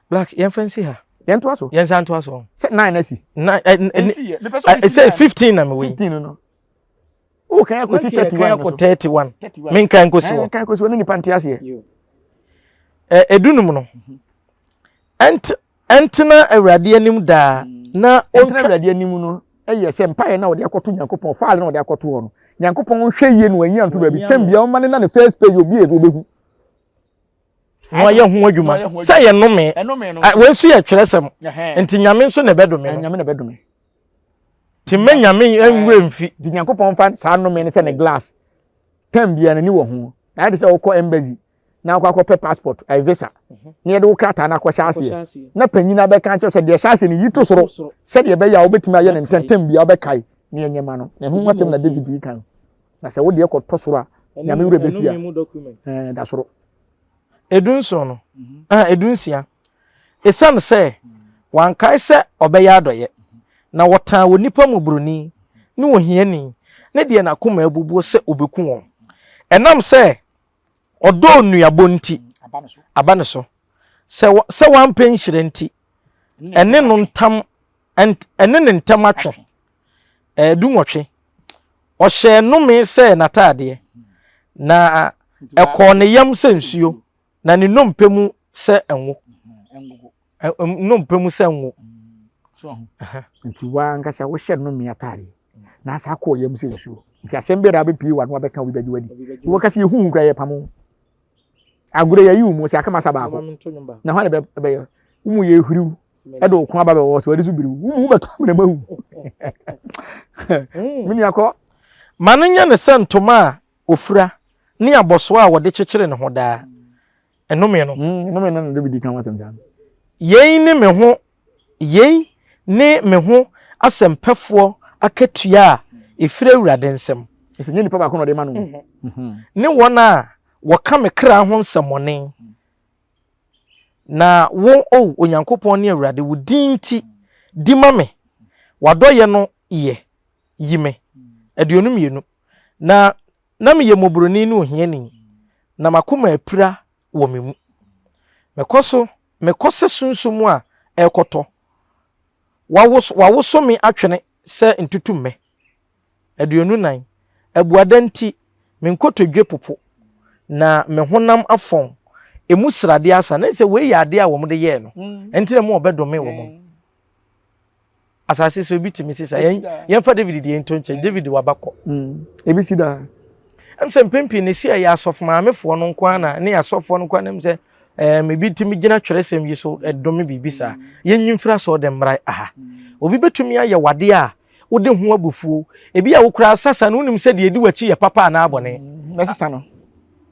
Black, yɛmfa nsi ha. Yɛntoa so. Yɛnsa ntoa so. Sɛ nine na si. Nine ɛ ɛ sɛ 15 na mewɔ yi. 15 no. O kan akɔsi 31 no so. 31. Menkan nkɔsi hɔ. Kan akɔsi hɔ ne nipa nte aseɛ. Ɛ edunum no. Ɛnt ɛntena Awurade anim daa na ɔntena Awurade anim no ɛyɛ sɛ mpaeɛ na ɔde akɔto Nyankopɔn faale na ɔde akɔto hɔ no. Nyankopɔn nhwɛ yie no wanyi anto baabi. Tɛm bia ɔma ne na ne first page obi yɛ sɛ ɔbɛhu. Na ɔyɛ ho adwuma sɛ yɛ nnome. Wei nso yɛ twerɛsɛm. Nti Nyame nso na ɛbɛdome no. Nyame na ɛbɛdome. Nti mma Nyame nwura mfi. Nti Nyankopɔn mfa saa nnome no sɛ ne glass. Term biara n'ani wɔ ho. Na ayɛ te sɛ wokɔ embassy na wokɔ akɔpɛ passport, ɛyɛ visa, na yɛde wo krataa no akɔhyɛ aseɛ. Na panyin no abɛka akyerɛ sɛ deɛ ɛhyɛ aseɛ no yi to soro sɛdeɛ ɛbɛyɛ a wobɛtumi ayɛ no ntɛm term biara wobɛkae ne ɛnyɛ ma no. Na ɛho asɛm na David yi ka no. Na sɛ wo deɛ kɔtɔ soro a, Nyame werɛ bɛfi a, ɛɛ da soro. Edunson no, ah, edunsia. Esiane sɛ wankae sɛ ɔbɛyɛ adɔeɛ, na ɔtaa onipa mmɔborɔni ne ohiani ne deɛ n'akoma abubuo sɛ ɔbɛku wɔn. Ɛnam sɛ ɔdɔɔ nnuabɔ nti, aba ne so. Sɛ sɛ wampɛ nhyira nti, ɛne no ntam ɛne ne ntam atwe. Ɛɛ dunwɔtwe. Ɔhyɛɛ nnome sɛ n'ataadeɛ, na ɛkɔɔ ne yam sɛ nsuo. Na ne nnompe mu sɛ ngo. Nnompe mu sɛ ngo. Nti w'ankasa wohyɛ nnome ataadeɛ na asa akɔ yam sɛ nsuo. Nti asɛm biara abɛpie w'ano abɛka obi bɛgye wadi. Wɔka sɛ yɛhu wo koraa yɛpamo. Agorɔ yɛyi wo mu sɛ aka masa baako. Na hɔ na bɛyɛ. Wo mu yɛ hwiriw ɛde wo ko aba bɛwɔ so wɔde so biriw. Wo mu wobɛtɔ amena mu awu. Me nua kɔ. Ma no nyɛ no sɛ ntoma a ofura ne abɔsoɔ a wɔde kyekyere ne ho daa. Nnome no. Nnome no na Dawid ka ho asɛm saa no. Yei ne me ho, yei ne me ho asɛmpɛfoɔ akatua a ɛfiri Awurade nsam. Ɛsɛ nyɛ nipa baako na ɔde ma no. Ne wɔn a wɔka me kra ho nsɛmmɔne. Na wo, O Onyankopɔn ne Awurade, wo din nti, di ma me, w'adɔeɛ no yɛ, yi me. 22, Na na meyɛ mmɔborɔni ne ohiani, na m'akoma apira wɔ me mu. Mekɔ so, mekɔ sɛ sunsum a ɛrekɔtɔ. Wɔawoso, wɔawoso me atwene sɛ ntutummɛ. 24, Abuada nti, me nkotodwe popo, na me honam afɔn, emu sradeɛ asa. Na sɛ wei yɛ adeɛ a wɔde yɛɛ no, ɛnti na mu wɔbɛdome wɔn no. Asase so ebi tumi si saa. Yɛn yɛnfa David deɛ nto nkyɛn. David waba kɔ. Ebi si daa. Ɛm sɛ mpɛn pii no si ɛyɛ asɔfo maamefoɔ no nko ara na ne asɔfoɔ no nko ara na ɛm sɛ ɛɛm ebi tumi gyina twerɛsɛm yi so ɛdome biribi saa. Yɛnyi mfiri asɔre dɛm mmra aha. Obi bɛtumi ayɛ wadeɛ a wode ho abufuo. Ebi a wokura sasa no wonim sɛ deɛ ɛdi w'akyi yɛ papa anaa bɔne. Mɛsesa no.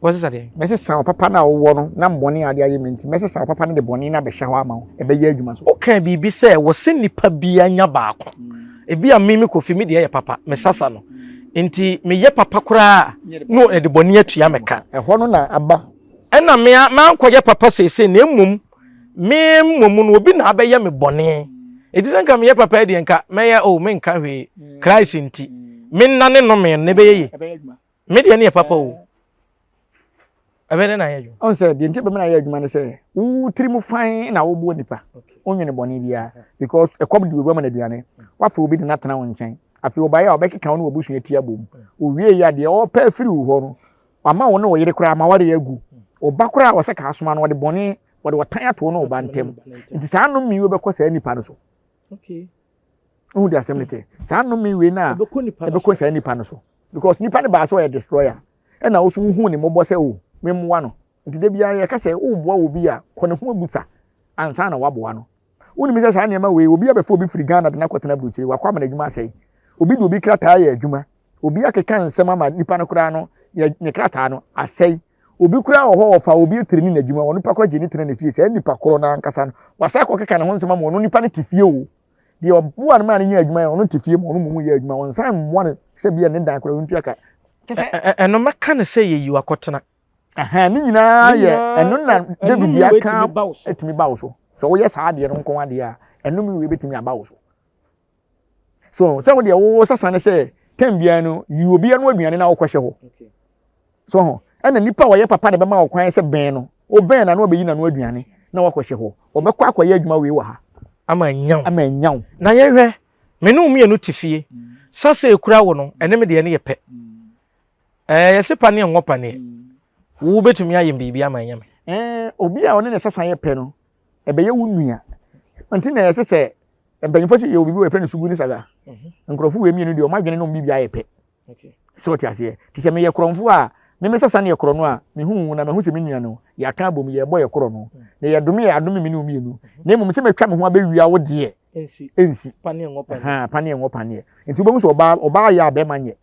Wɔsesa deɛ? Mɛsesa wo papa no a wowɔ no na bɔne a ade ayɛ me nti, mɛsesa wo papa no de bɔne no abɛhyɛ hɔ ama wo. Ɛbɛyɛ adwuma so. Wokaa biribi sɛ wɔsɛ nipa biara nya baako. Ebi a me me Kofi me deɛ yɛ papa, mesasa no. Nti meyɛ papa koraa a, na ɛde bɔne atua me ka. Ɛhɔ no na aba. Ɛna me a mankɔyɛ papa seesei na mmom me mmom no obi na abɛyɛ me bɔne. Enti sɛ nka meyɛ papa deɛ nka mɛyɛ oh menka hwee Christ nti. Mennane nnome no na ɛbɛyɛ yie. Me deɛ ne yɛ papa o. Ɛbɛyɛ dɛ na ayɛ adwuma. Ɔn sɛ deɛ nti bɛma na ayɛ adwuma ne sɛ wo tiri mu fan na woboa nipa. Wonwene bɔne biara because ɛkɔm de obi ama no aduane. Wafa obi de no atena wo nkyɛn. Afei ɔbaeɛ a ɔbɛkeka wo ne w'abusua ti abom. Owie yi a deɛ ɔpɛ afiri wo hɔ no wama wo ne wo yere koraa ma ware agu. Wo ba koraa a ɔsɛ ka asoma no ɔde bɔne wɔde ɔtan ato wo ne wo ba ntam. Nti saa nnome yi bɛkɔ saa nipa no so. Okay. Wohu de asɛm no te. Saa nnome wei no a ɛbɛkɔ saa nipa no so. Because nipa no baa sɛ ɔyɛ destroyer. Ɛna wo so wohu ne mmɔbɔ sɛ o memmoa no. Nti da biara yɛka sɛ woboa obi a kɔ ne ho abusa ansa na woaboa no. Wonim sɛ saa nneɛma wei obi abɛfa obi firi Ghana de no akɔtena aburokyire wakɔ ama n'adwuma asɛe. Obi de obi krataa yɛ adwuma. Obi akeka nsɛm ama nipa no koraa no ne krataa no asɛe. Obi koraa wɔ hɔ ɔfa obi tiri ne n'adwuma ɔno nipa koraa gye ne tena ne fie saa nipa korɔ no ankasa no wasa akɔkeka ne ho nsɛm ama ɔno nipa no te fie o. Deɛ ɔboa no maa no nya adwuma yɛ ɔno te fie ma ɔno mmom yɛ adwuma ɔnsan mmoa no sɛ bia ne dan koraa ɔntua ka. Ɛno mɛka no sɛ yɛyi wakɔtena. Ɛhɛn ne nyinaa yɛ ɛno na David aka ɛtumi ba wo so. Sɛ woyɛ saa adeɛ no nko adeɛ a ɛno mi wei bɛtumi aba wo so. So sɛ wo deɛ wo sasa ne sɛ tɛm biara no yi obi ano aduane na wokɔhyɛ hɔ. So ho ɛna nipa a wɔyɛ papa na bɛma wo kwan sɛ bɛn no wobɛn na na wɔbɛyi n'ano aduane na wakɔhyɛ hɔ. Wɔbɛkɔ akɔyɛ adwuma wei wɔ ha. Ama anya wo. Ama anya wo. Na yɛhwɛ me ne wo mmienu te fie. Sasa ekura wo no ɛne me deɛ no yɛ pɛ. Ɛɛ yɛse paneɛ nwɔ paneɛ. Wo bɛtumi ayɛ biribi ama anya me. Ɛɛ obi a ɔne ne sasa yɛ pɛ no ɛbɛyɛ wo nua. Nti na yɛse sɛ mpanyinfoɔ sɛ yɛwɔ biribi wɔ yɛfrɛ no sugu ne saga. Nkurɔfo wei mmienu deɛ wɔn adwene ne wɔn biribi ayɛ pɛ. Sɛ ɔte aseɛ. Te sɛ meyɛ korɔmfoɔ a, me me sasa ne yɛ korɔ no a, mehu wo na mahu sɛ me nua no, yɛaka abom, yɛrebɔ yɛ korɔ no. Na yɛdome yɛ adome me ne wo mmienu. Na mmom sɛ matwa me ho abɛwia wo deɛ, ɛnsi. Paneɛ nwɔ paneɛ. Paneɛ nwɔ paneɛ. Nti wobɛhu sɛ ɔbaa ɔbaa yɛ a bɛrima nyɛ.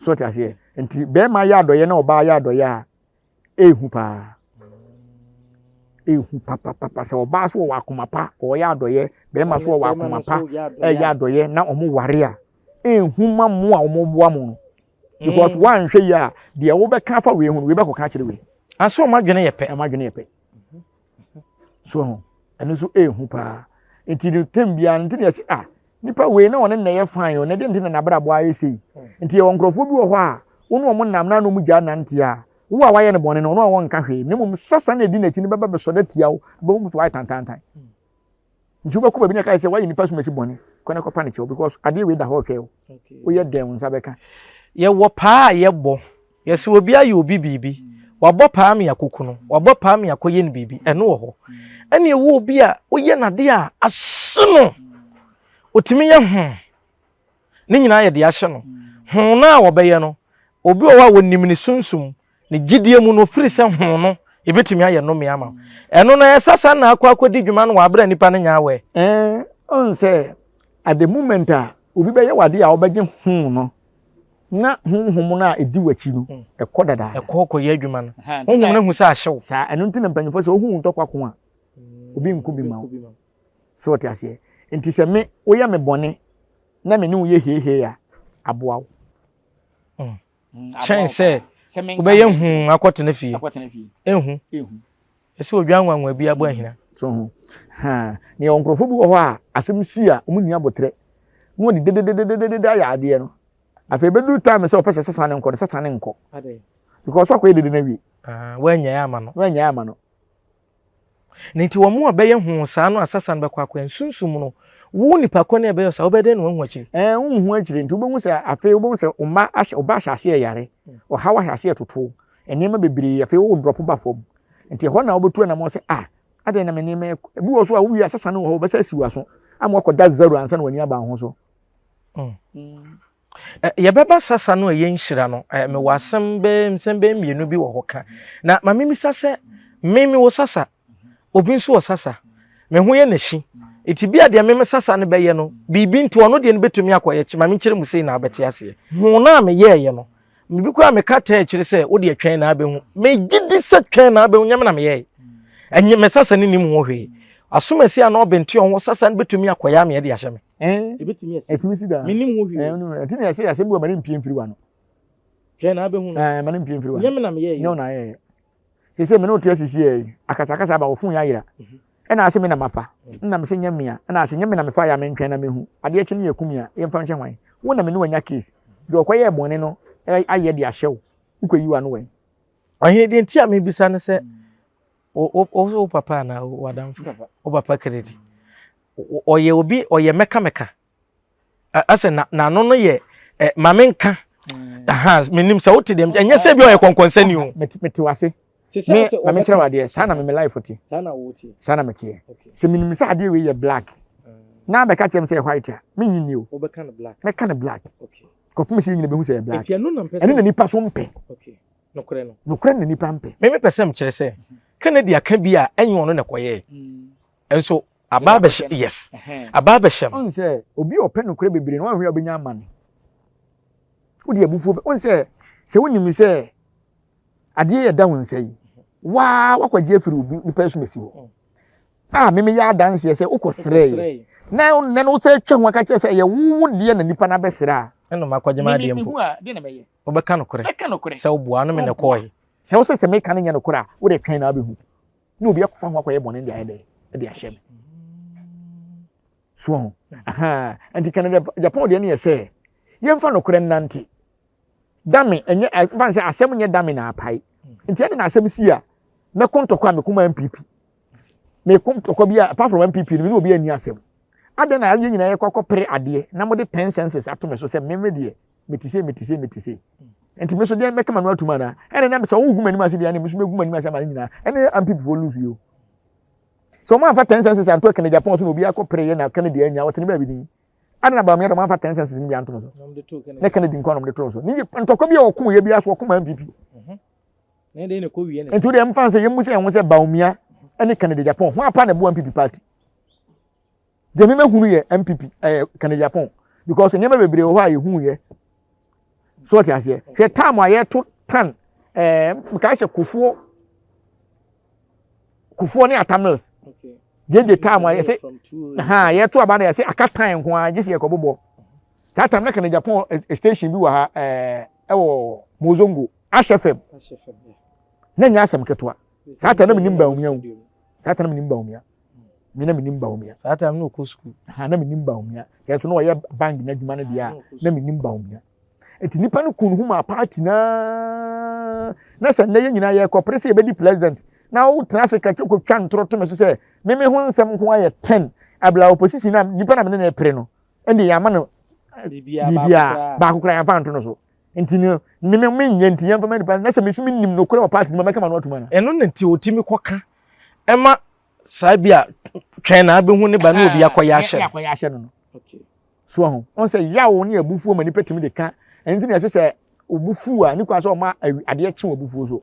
So ɔte aseɛ. Nti bɛrima yɛ adɔyɛ na ɔbaa yɛ adɔyɛ a, ehu paa. Ehu papapapa sɛ ɔbaa so wɔ akoma pa, ɔyɛ adɔyɛ, bɛrima so wɔ akoma pa, ɛyɛ adɔyɛ na wɔn ware a, ehu ma mo a wɔn boa mo no. Because mm. woanhwɛ yi a, deɛ wobɛka afa wei ho no, wei bɛkɔka akyerɛ wei. Aso wɔn adwene yɛ pɛ. Wɔn adwene yɛ pɛ. So ho, ɛno nso ehu paa. Nti no tem biara nti na yɛsɛ ah nipa wei na ɔne nnɛ yɛ fine o na deɛ nti na n'abrabɔ ayɛ sei. Nti yɛwɔ nkurɔfoɔ bi wɔ hɔ a wo ne wɔn nam na na wɔn gyaa nante a wo a wayɛ no bɔne no ɔno a wɔnka hwee na mmom sasa na edi n'akyi no bɛba bɛsɔ no atia wo bɛhu sɛ wayɛ tantantan. Nti wobɛkɔ baabi na ɛka sɛ wayɛ nipa sumasi bɔne kɔ na kɔpa ne kyɛw because adeɛ wei da hɔ ɔhwɛ wo. Woyɛ dɛn wo nsa bɛka. Yɛwɔ paa a yɛbɔ Yɛse obi ayɛ obi biribi, wabɔ paa me akɔku no, wabɔ paa me akɔyɛ no biribi, ɛno wɔ hɔ. Ɛne ɛwɔ obi a woyɛ no adeɛ a ahye no, ɔtumi yɛ ho, ne nyinaa yɛ deɛ ahyɛ no. Ho no a wɔbɛyɛ no, obi wɔ hɔ a wɔnim ne sunsum, ne gyidie mu no, ɔfiri sɛ ho no, ɛbɛtumi ayɛ nnome ama wo. Ɛno no ɛsɛ sa na akɔ akɔdi dwuma no wɔ aberɛ a nipa no nyɛ aware. Ɛɛ, ɔn sɛ at the moment a obi bɛyɛ wo adeɛ a wobɛgye ho no, na honhom no a ɛdi w'akyi no hmm. ɛkɔ dada. Ɛkɔ kɔyɛ adwuma no. Honhom no hu sɛ ahyew. Saa ɛno nti na mpanyinfoɔ sɛ wohu ntɔkwa ko a obi nko bi ma wo. So wɔte aseɛ. Nti sɛ me woyɛ me bɔne na me ne wo yɛ heihei a aboa wo. Hmm. Kyɛn sɛ wobɛyɛ hu akɔtena fie. Ehu. Ɛsɛ odwa nwanwa bi abɔ ahina. So ho. Ha. Na yɛwɔ nkurɔfoɔ bi wɔ hɔ a asɛm si a wɔn nni abotrɛ. Na wɔde dededededede ayɛ adeɛ no. Afei bɛduru time sɛ ɔpɛ sɛ sasa ne nkɔ no sasa ne nkɔ. Because wakɔyɛ dede no awie. Ah, wɔanyae ama no. Wɔanyae ama no. Na nti wɔn a bɛyɛ ho saa no a sasa no bɛkɔ akɔyɛ nsunsum no, wo nipa kɔ ne ɛbɛyɛ saa wobɛyɛ dɛn na wahu akyiri? Ɛɛ wonhu akyiri nti wobɛhu sɛ afei wobɛhu sɛ wo mma ahyɛ wo ba ahyɛ aseɛ yare, ɔhaw ahyɛ aseɛ toto, nneɛma bebree afei wo drop ba fam. Nti ɛhɔ na wobɛtu anammɔn sɛ ah adɛn na me nneɛma ebi wɔ so a wowie asesa no wɔ hɔ wɔbɛsɛ asi w'aso. Ama wakɔda zero ansa na w'ani aba wo ho so. Mm. Yɛbɛba sasa no a ɛyɛ nhyira no, mewɔ asɛm bɛyɛ nsɛm bɛyɛ mmienu bi wɔ hɔ ka. Na ma memisa sɛ, me mewɔ sasa, obi nso wɔ sasa, me ho yɛ n'akyi. Eti bi a deɛ me me sasa no bɛyɛ no, biribi nti ɔno deɛ no bɛtumi akɔyɛ kyi. Ma menkyerɛ mu sei na abɛte aseɛ. Ho no a meyɛɛyɛ no, mebi koraa meka taa akyire sɛ wo deɛ twɛn na abɛhu. Megye di sɛ twɛn na abɛhu, nyɛ me na meyɛɛ. Ɛnyɛ me sasa no nim ho hwee. Asomasi a na ɔbɛnte ɔho sasa no bɛtumi akɔyɛ ameɛ de ahyɛ me. Ebetumi asi. Ɛtumi si daa. Menim ho hwee. Ɛnti na yɛsɛ yɛasɛm bi wɔ ma ne mpie mfiri w'ano. Hwɛ na abɛhu no. Ɛɛ ma ne mpie mfiri w'ano. Nyɛ me na meyɛɛ. Nyɛ wo na ayɛɛ. Sese me ne wo te asisi yɛ yi akasakasa aba wo fon yɛ ayera. Ɛna ase me na mafa. Ɛna me se nyɛ mea. Ɛna ase nyɛ me na mefa yɛ a mentwɛn na mehu. Adeɛ kye ne yɛ kum a yɛmfa nhyɛ hwan. Wo na me ne wo anya case. Deɛ ɔkɔyɛɛ bɔne no ayɛ de ahyɛ wo. Wokɔyi w'ano wɛn. Ɔhene deɛ nti a mebisa ne sɛ wo wo wo papa anaa w'adamfo wo papa Kennedy ɔyɛ obi ɔyɛ mɛkamɛka asɛ na n'ano no yɛ ɛ maame nka mm. menim sɛ wote deɛ ɛnyɛ sɛ bi ɔyɛ kɔnkɔnsani o mete wase me na mekyerɛ wo adeɛ saa na me life te saa na meteɛ sɛ menim sɛ adeɛ wei yɛ black mm. na bɛka kyerɛ me sɛ yɛ white a menyi ni o mɛka no black kɔpem sɛ yɛnyina bɛhu sɛ yɛ black ɛno na nipa so mpɛ nokorɛ na nipa mpɛ me mepɛ sɛ mekyerɛ sɛ Kennedy aka bi a ɛnyɛ ɔno na ɛkɔyɛɛ mm. nso aba abɛhyɛ yes aba abɛhyɛ no. Ɔn sɛ obi a ɔpɛ nokorɛ bebree no wanhwɛ a ɔbɛnya amane. Wode abufuo bɛ ɔn sɛ sɛ wonim sɛ adeɛ yɛ da wo nsa yi waa wakɔgye afiri obi nipa asumasi hɔ mm. a meme yɛ adanseɛ sɛ wokɔ srɛɛ na nnɛ no wosɛ twa ho aka kyerɛ sɛ ɛyɛ wo deɛ na nipa no abɛsrɛ a ɛna makɔgye m'adeɛ mpo wobɛka nokorɛ sɛ woboa no me na ɛkɔɔe sɛ wo sɛ sɛ meka no nyɛ nokorɛ a wode twɛn na wabɛhu na obi akɔfa ho akɔyɛ bɔne de ayɛ dɛ de ahyɛ me so ho aha nti Canada Japan deɛ no yɛ sɛ yɛmfa nokorɛ nnante dame ɛnyɛ mfa sɛ asɛm nyɛ dame na apae nti ɛde na asɛm si a mɛko ntɔkwa a meko ma MPP meko ntɔkwa bi a apart from MPP no me ne obi anni asɛm adɛn na yɛn nyinaa yɛkɔ akɔpere adeɛ na mode ten senses ato me so sɛ meme deɛ mete sei mete sei mete sei nti me so deɛ mɛka m'ano atum anaa ɛna na sɛ wogu m'anim ase deɛ ɛna me so mɛgu m'anim ase ama ne nyinaa ɛne NPP foɔ lose yi o sɛ wɔn amfa ten senses anto Kennedy Japan so na obi akɔ pere yɛ na Kennedy anya wɔte ne baabi ni ɛna na Bawumia dɔm amfa ten senses no bi anto no so ne Kennedy nkɔ nom de to no so ne ntɔkwa bi a ɔko yɛ bi aso ɔko ma NPP mhm. nti wodeɛ mfa sɛ yɛmmu sɛ yɛn ho sɛ Bawumia ɛne Kennedy Japan ho apa na ɛboa NPP party Deɛ me mɛhunu yɛ NPP ɛyɛ Kennedy Agyapong because nneɛma bebree wɔ hɔ a yɛhu yɛ so ɔte aseɛ hwɛ time a yɛto tan ɛɛ mekae sɛ kofoɔ kofoɔ ne atamils gyegye time a yɛsɛ ha yɛto aba na yɛsɛ aka tan nko ara gye sɛ yɛkɔ bobɔ saa time na Kennedy Agyapong eh, eh, station bi wɔ ha ɛɛ ɛwɔ Mozongo Ash FM na nyɛ asɛm ketewa saa time na menim Bawumia o saa time na menim Bawumia me na menim Bawumia. Saa time na ɔkɔ sukuu. Ha na menim Bawumia. Sɛ nso na ɔyɛ bank n'adwuma no deɛ a na menim Bawumia. Nti nipa no kun ho maa party naa na sɛ nnɛ yɛn nyinaa yɛkɔpere sɛ yɛbɛdi president na wotena ase ka kɔtwa ntorɔ to me so sɛ me me ho nsɛm nko ayɛ ten abla opposition na nipa na me ne no pere no ɛnde yɛama no biribiara baako koraa yɛmfa nto no so nti no me me menyɛ nti yɛmfa ma nipa na sɛ me so menim nokorɛ wɔ party no mu mɛka ma no atom ana ɛno na nti ɔtumi kɔka ɛma saa bi a twɛn na abɛhu ne ba ne obi akɔyɛ ahyɛ no akɔyɛ ahyɛ no no so ho ɔn sɛ yaw ne abufuo ma nipa tumi de ka ɛno nti na ɛsɛ sɛ obufuo a ne kwan sɛ ɔma adeɛ kye wɔ abufuo so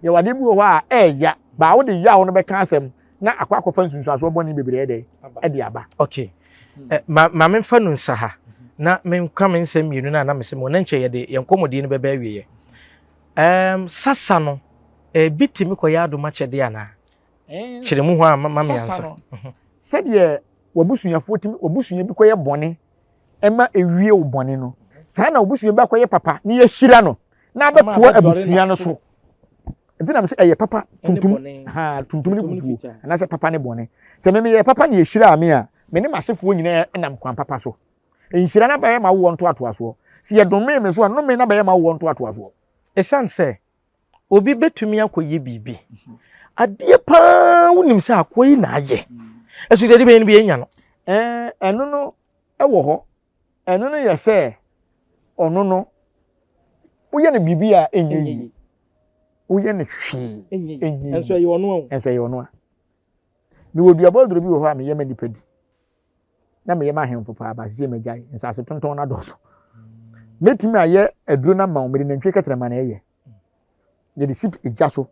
yɛwɔ adeɛ bi wɔ hɔ a ɛɛya baa wode yaw no bɛka asɛm na akɔ akɔfa nsunsuansoɔ bɔne bebree ɛdɛ ɛde aba okay eh, ma ma memfa no nsa ha na menka me nsɛm mmienu no a na mesɛ mu na nkyɛ yɛde yɛn nkɔmmɔdie no bɛbɛ awieɛ um, sasa no Ebi tumi kɔyɛ adom akyɛdeɛ anaa? Kyerɛ mu hɔ a ma me ansa. Mhm. Sɛdeɛ w'abusuafoɔ tumi w'abusua bi kɔyɛ bɔne ɛma ewie wo bɔne no saa na w'abusua bi akɔyɛ papa na yɛahyira no na abɛtoa abusua no so nti na sɛ ɛyɛ papa tuntum ha tuntum ne fufuo anaasɛ papa ne bɔne sɛ me meyɛ papa na yɛhyiraa me a me ne m'asefoɔ nyinaa nam kwan papa so nhyira no abɛyɛ m'awoɔ ntoatoasoɔ sɛ yɛdomee me so a nnome no abɛyɛ m'awoɔ ntoatoasoɔ ɛsiane sɛ Obi bɛtumi akɔyɛ biribi. Adeɛ paa wonim sɛ akoa yi na ayɛ. Ɛso deɛ de bɛyɛ no bi ɛnya no. Ɛno no wɔ hɔ. Ɛno no yɛ sɛ ɔno no woyɛ no biribi a ɛnyɛ yie. Woyɛ no hwee ɛnyɛ yie. Ɛnso ɛyɛ ɔno a. Ɛnso ɛyɛ ɔno a. Mewɔ duabɔ aduro bi wɔ hɔ a meyɛ ma nnipa di. Na meyɛ ma ahemfo paa, ba sisi magyae. Nsase tontɔn no adɔɔso. Mɛtumi ayɛ aduro no ama wo, mede nantwie kɛtrɛma na ɛyɛ. Yɛde si gya so,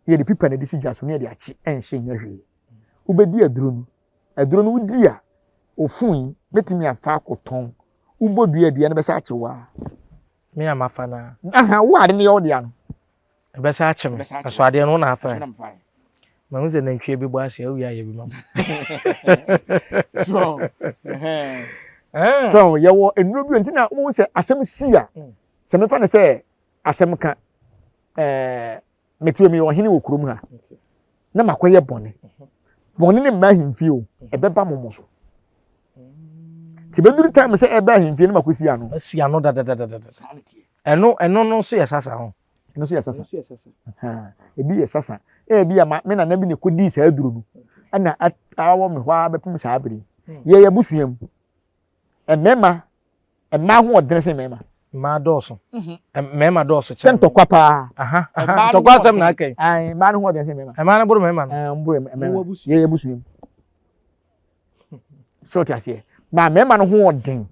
yɛde pipa na ɛde si gya so na yɛde akye, ɛnhye nyɛ hwee. Wobɛdi aduro no, aduro no wodi a, ofun yi, mɛtumi afa akɔtɔn. Wobɔ dua a, dua no bɛsa akye wo a. Me a mafa no a. Aha, wo ade no yɛ wo dea no. Ɛbɛsa akye me. Ɛso adeɛ no wo na afa. Mahu sɛ nantwie bi bɔ ase awie ayɛ bi ma. So, so yɛwɔ nnuro bi nti na wɔn sɛ asɛm si a mm. sɛ mefa no sɛ asɛm ka ɛɛ metuo mi ɔhene wɔ kurom ha na makɔyɛ bɔne bɔne ne mma ahemfie o ɛbɛba mo mo so nti bɛduru time sɛ ɛbɛ ahemfie no makɔsi ano asi ano dadadadada ɛno ɛno no nso yɛ sasa ho ɛno nso yɛ sasa ebi yɛ sasa ebi a me nana bi na ɛkɔdii saa aduro no ɛna awɔ me hɔ ara bɛpem saa bere hmm. yɛyɛ abusua mu mmarima mmaa ho ɔdene sen mmarima. Mmaa dɔɔso. Mhm. Mmarima dɔɔso kyɛn. Sɛ ntɔkwa paa. Ntɔkwa asɛm na aka yi. Mmaa no ho ɔdene sen mmarima. Mmaa no boro mmarima no. Ɛɛ mboro mmarima. Yɛyɛ abusua mu. Sɛ ɔte aseɛ. Maa mmarima no ho ɔden.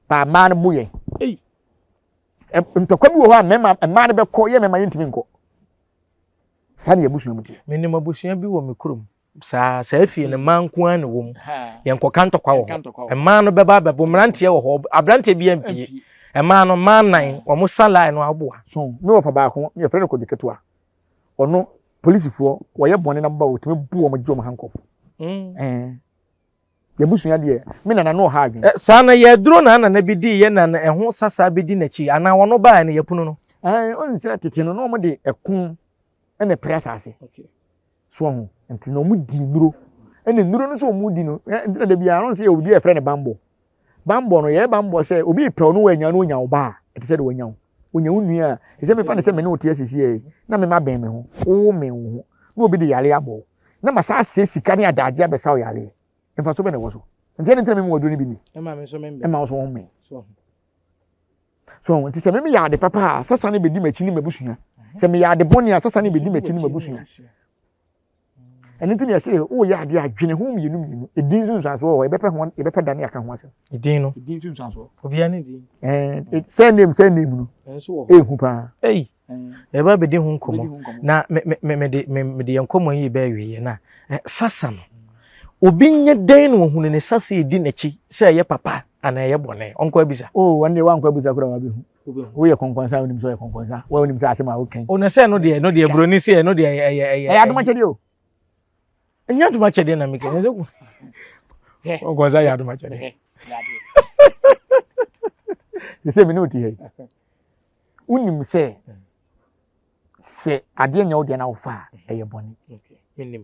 Baa mmaa no bo yɛn. Ntɔkwa bi wɔ hɔ a mmarima mmaa no bɛkɔ yɛ mmarima yɛntumi nkɔ. Saa na yɛ abusua mu teɛ. Menim abusua bi wɔ me kurom. Saa saa fie no mmaa nko ara na ɛwɔ mu. Yɛnkɔka ntɔkwa wɔ hɔ. Mmaa no bɛba abɛbo mmeranteɛ wɔ hɔ. Aberanteɛ bi ampie. Mmaa no mmaa nan wɔn sa line no aboa. So me wɔfa baako yɛfrɛ no Kwadwo Ketewa. Ɔno polisifoɔ wɔyɛ bɔne na ba wɔtumi bu wɔn gye wɔn handcuff. Mm. Eh. Yɛbusua deɛ me nana no ɔha adwene. Saa na yɛ aduro na nana bi di yɛ na ɛho sasa bɛdi n'akyi anaa wɔn baa no yɛpunu no. Ɛɛ ɔn sɛ tete no na wɔn de ɛko ɛna ɛpere asase. Okay. So ho nti na wɔn di nnuro ɛna nnuro no nso wɔn di no nti na dabi a wɔn sɛ yɛ obi a yɛfrɛ no bambɔ bambɔ no yɛyɛ bambɔ sɛ obi pɛ ɔno wanya no onya wo ba a ɛte sɛ de wanya wo onya wo nua a ɛsɛ mefa no sɛ me ne wo te asisi yɛ na me ma bɛn me ho wowo me wo ho na obi de yare abɔ wo na ma saa asɛ sika ne adagye abɛsa wo yareɛ mfa so bɛ na ɛwɔ so nti ɛne ntina me mu aduro no bi ni ɛma wo so ho mmɛn So nti sɛ meme yɛ ade papa a, sasa no bɛdi m'akyi ne m'abusua. Sɛ meyɛ ade bɔne a, sasa no bɛdi m'akyi ne m'abusua. Ɛno nti na yɛsɛ woyɛ ade a dwene ho mmienu mmienu. Edin nso nsuansoɔ wɔ hɔ, yɛbɛpɛ ho yɛbɛpɛ da ne aka ho asɛm. Edin no. Edin nso nsuansoɔ. Obiara ne din. Ɛɛ sɛ name sɛ name no. Ɛnso wɔ hɔ. Ehu paa. Ei. Yɛbɛ bɛdi ho nkɔmmɔ. Na me me me de me me de yɛn nkɔmmɔ yi bɛɛ wie yɛ na sasa no. Obi nyɛ dɛn na ohunu ne sasa edi n'akyi sɛ ɛyɛ papa anaa ɛyɛ bɔne ɔnkɔ abisa. Oh, wɔn deɛ wankɔ abisa koraa wabɛhu. Woyɛ kɔnkɔnsa a wonim sɛ ɔyɛ kɔnkɔnsa. Wa wonim sɛ asɛm a woka yi. O na sɛ ɛno deɛ ɛno deɛ buroni sɛ ɛno deɛ ɛyɛ ɛyɛ. Ɛyɛ adomakyɛdeɛ o. Ɛnyɛ adomakyɛdeɛ na meka ɛnyɛ sɛ kɔnkɔnsa yɛ adomakyɛdeɛ. Sɛ sɛ me ne wo te ha yi. Wonim sɛ sɛ adeɛ nyɛ wo deɛ na wofa a ɛyɛ bɔne. Menim.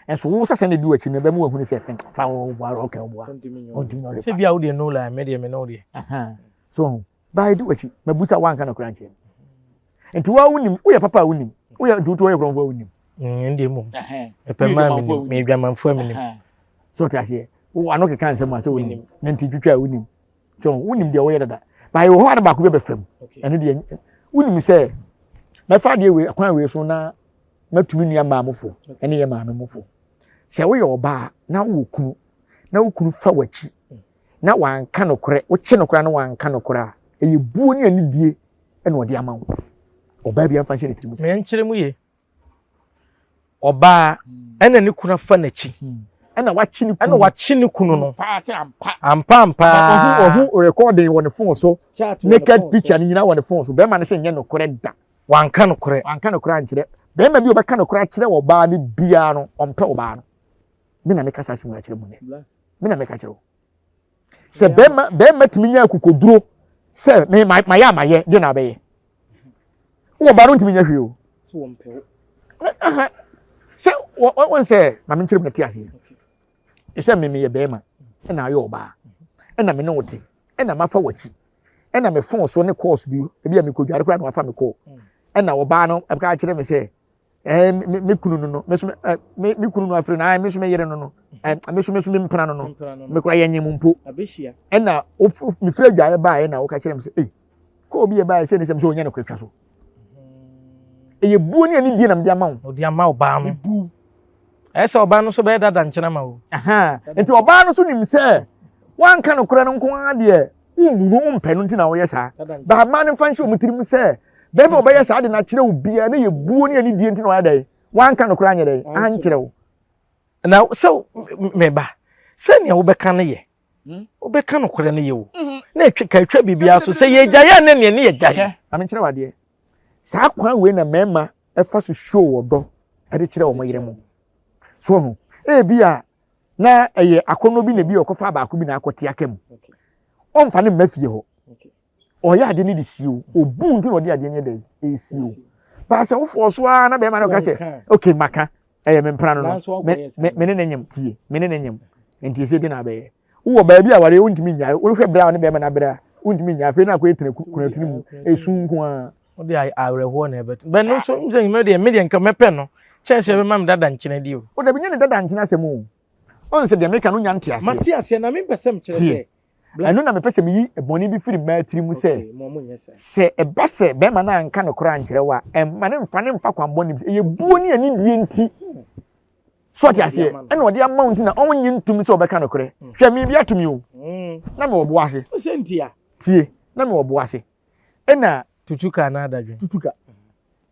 Ɛnso wo sasa na di w'akyi no ɛbɛma wahunu sɛ fa wo boa ɔkɛ wo boa. Ɔntumi nyɛ ɔde. Sɛ bi a wo deɛ no lie me deɛ me ne wo deɛ. So ho baa di w'akyi mabusa woanka no kora nkyerɛ me. Nti wo wonim woyɛ papa a wonim woyɛ nti wotu woyɛ korɔmfoɔ a wonim. Ɛndeɛ mmom mepɛ maa menim meyɛ dwamanfoɔ a menim. So ɔte aseɛ wo ano keka nsɛm a sɛ wonim na nti twitwa a wonim. So wonim deɛ woyɛ dada. Baa wɔ hɔ a na baako bi bɛfam ɛno deɛ wonim sɛ mɛfa adeɛ wei kwan wei so na mɛtumi nua mmaa mo fo ɛne yɛ maame mo fo sɛ woyɛ ɔbaa na wowɔ kunu na wo kunu fa w'akyi na wanka nokorɛ wokye nokorɛ na wanka nokorɛ a ɛyɛ buo ne anidie ɛna ɔde ama wo ɔbaa bi amfa nhyɛ ne tirim sɛ menkyerɛ mu ye ɔbaa ɛna ne kunu afa n'akyi hmm. ɛna wakye ne kunu ɛna wakye ne kunu no paa sɛ ampa ampa ampa ɔho ɔho recording wɔ ne phone so naked picture ne nyinaa wɔ ne phone so bɛrima no sɛ nyɛ nokorɛ da Wanka nokorɛ. Wanka nokorɛ ankyerɛ. Barima bi a ɔbɛka nokorɛ akyerɛ ɔbaa no biara no, ɔmpɛ ɔbaa no. Me na meka saa asɛm akyerɛ mu nnɛ. Me na meka kyerɛ wo. Sɛ bɛrima bɛrima tumi nya akokoduro sɛ me ma mayɛ a mayɛ deɛ na abɛyɛ. Wɔ ɔbaa no ntumi nya hwee o. Sɛ wɔn sɛ maame nkyerɛ mu na te aseɛ. Sɛ me meyɛ bɛrima ɛna ayɛ ɔbaa ɛna me ne wo te ɛna mafa w'akyi ɛna me phone so ne calls bi ebi a mekɔdware koraa na wafa me call ɛna ɔbaa no ɛka kyerɛ me sɛ ɛɛ me me kunu no no me so ɛ me me kunu no afiri no ɛɛ me so me yere no no ɛɛ me so me so me mpena no no me kora yɛ nyem mpo ɛna me firi adwaeɛ baeɛ na ɔka kyerɛ me sɛ ei kɔɔ bi yɛ baeɛ sɛ ne sɛm sɛ ɔnyɛ no koratwa so ɛyɛ buo ne anidie na mede ama wo ɔde ama ɔbaa no bu. Ɛyɛ sɛ ɔbaa no nso bɛyɛ dada nkyɛn ama wo. Nti ɔbaa no nso nim sɛ wanka nokorɛ no nko ara deɛ wommu no wompɛ no nti na woyɛ saa. Baa mmaa no mfa nhyɛ wɔn tirim sɛ bɛrima a ɔbɛyɛ saa de no akyerɛ wo biara ne yɛ buo ne anidie nti na wayɛ dɛn wanka nokorɛ anyɛ dɛn ankyerɛ wo. Na sɛ meba sɛ nea wobɛka no yɛ hmm? wobɛka nokorɛ no yɛ o mhm. na ɛtwa ka ɛtwa biribiara so sɛ yɛgyaeɛ a ne neɛ ne yɛgyaeɛ. Maame nkyerɛ wo adeɛ saa kwan wei na mmarima ɛfa so show ɔdɔ ɛde kyerɛ wɔn yere mo so ho ebi a na ɛyɛ akɔnnɔ bi na ebi ɔkɔfa baako bi na akɔte aka mu ɔmfa ne mma fie hɔ ɔyɛ adeɛ no de sie o obu nti na ɔde adeɛ no yɛ dɛ esie o baasa wofoɔ so ara na bɛrima no ka sɛ ok maka ɛyɛ me mpena no no me me ne ne nyam tie me ne ne nyam nti ese de na abɛyɛ wowɔ baabi a wareɛ wontumi nyae wohwɛ berɛ a wo ne bɛrima no abrɛ a wontumi nyae afei na akɔyɛ tena kunatini mu esu nko ara Wode awerɛhoɔ na ɛbɛto. Bɛ no nso sɛ me deɛ me deɛ nka mɛpɛ no kyɛn sɛ ɛbɛma me dada nkyene di o. O dabi nyɛ ne dada nkyene asɛm o. Ɔn sɛ deɛ meka no nya nte aseɛ. Mate aseɛ na mempɛ sɛ mekyerɛ sɛ. Ɛno na mepɛ sɛ meyi bɔne bi firi mmaa tiri mu sɛ, sɛ ɛba sɛ bɛrima no anka nokorɛ ankyerɛ wo a, ɛmma no mfa no mfa kwan bɔne bi. Ɛyɛ buo ne anidie nti. So ɔte aseɛ? Ɛna ɔde ama wo nti na ɔnnye ntom sɛ ɔbɛka nokorɛ. Hwɛ, me bi ato me o. Na mewɔ bo ase. Tie, na mewɔ bo ase. Ɛna. Tutu ka anaa dadwen? Tutu ka.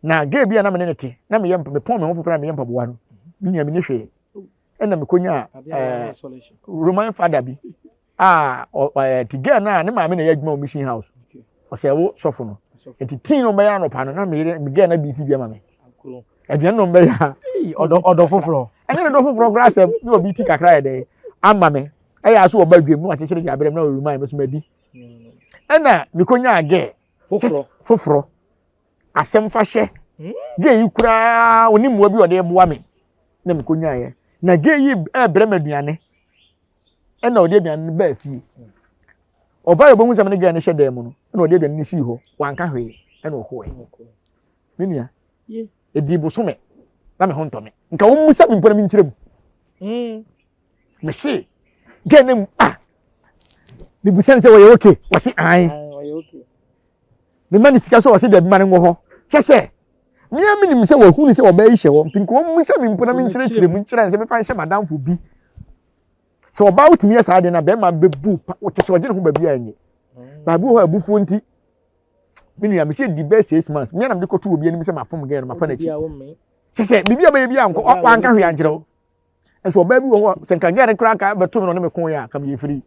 Na girl bi a na me ne no te, na meyɛ mepɔn me ho foforɔ na meyɛ mpaboa no, me nua menni hwee. Ɛna mekɔnyaa ɛɛ Roman father bi a ɔɛ ti girl no a ne maame na ɛyɛ adwuma wɔ mission house. Ɔsɛ wo sɔfo no. Nti tii no ɔbɛyɛ anɔpa no na meyere me girl no bi ti bi ama me. Aduane no ɔbɛyɛ a. Ɔdɔ ɔdɔ foforɔ. Ɛnyɛ ne dɔ foforɔ koraa sɛ ne obi ti kakra yɛ dɛ ama me. Ɛyɛ aso ɔba dwam na wakyekyere de abrɛ me na ɔremind me so madi. Ɛna mekɔnyaa girl foforɔ foforɔ asɛm fa hyɛ hmm? gay yi koraa ɔne mmoa bi ɔde boa me na mekɔnyaeɛ na gay yi ɛrebrɛ me aduane ɛna ɔde aduane no baa fie ɔbaa yɛ ɔbɛhu sɛ me ne gay no hyɛ dan mu no ɛna ɔde aduane no sii hɔ wanka hwee ɛna ɔkɔɛ me nua ɛdii bosome na me ho ntɔ me nka wɔn mu sɛ me mpo na menkyerɛ mu hmm. mese gay no mu ah mebusa no sɛ wɔyɛ okay wɔse ae mema no sika sɛ wɔse dabi ma no nwɔ hɔ kyɛ sɛ mea menim sɛ wɔahunu sɛ ɔbaa yi hyɛ hɔ nti nka wɔmmu sɛ me mpo na menkyerɛkyerɛ mu nkyerɛ sɛ mefa nhyɛ madamfo bi sɛ ɔbaa wotumi yɛ saa deɛ na bɛrima bɛbu pa wɔkyɛ sɛ ɔgye ne ho baabi a ɛnyɛ baabi wɔ hɔ abufuo nti me nua mesɛ di bɛɛ six months mea na mede kɔto obi anim sɛ mafom gɛɛ no mafa n'akyi kyɛ sɛ biribi a bɛyɛ bi ankɔ wanka hwee ankyerɛ wo nso ɔbaa bi wɔ hɔ sɛ nka gɛɛ no koraa nka bɛto me na ɔne me ko yɛ a ka meyɛ firi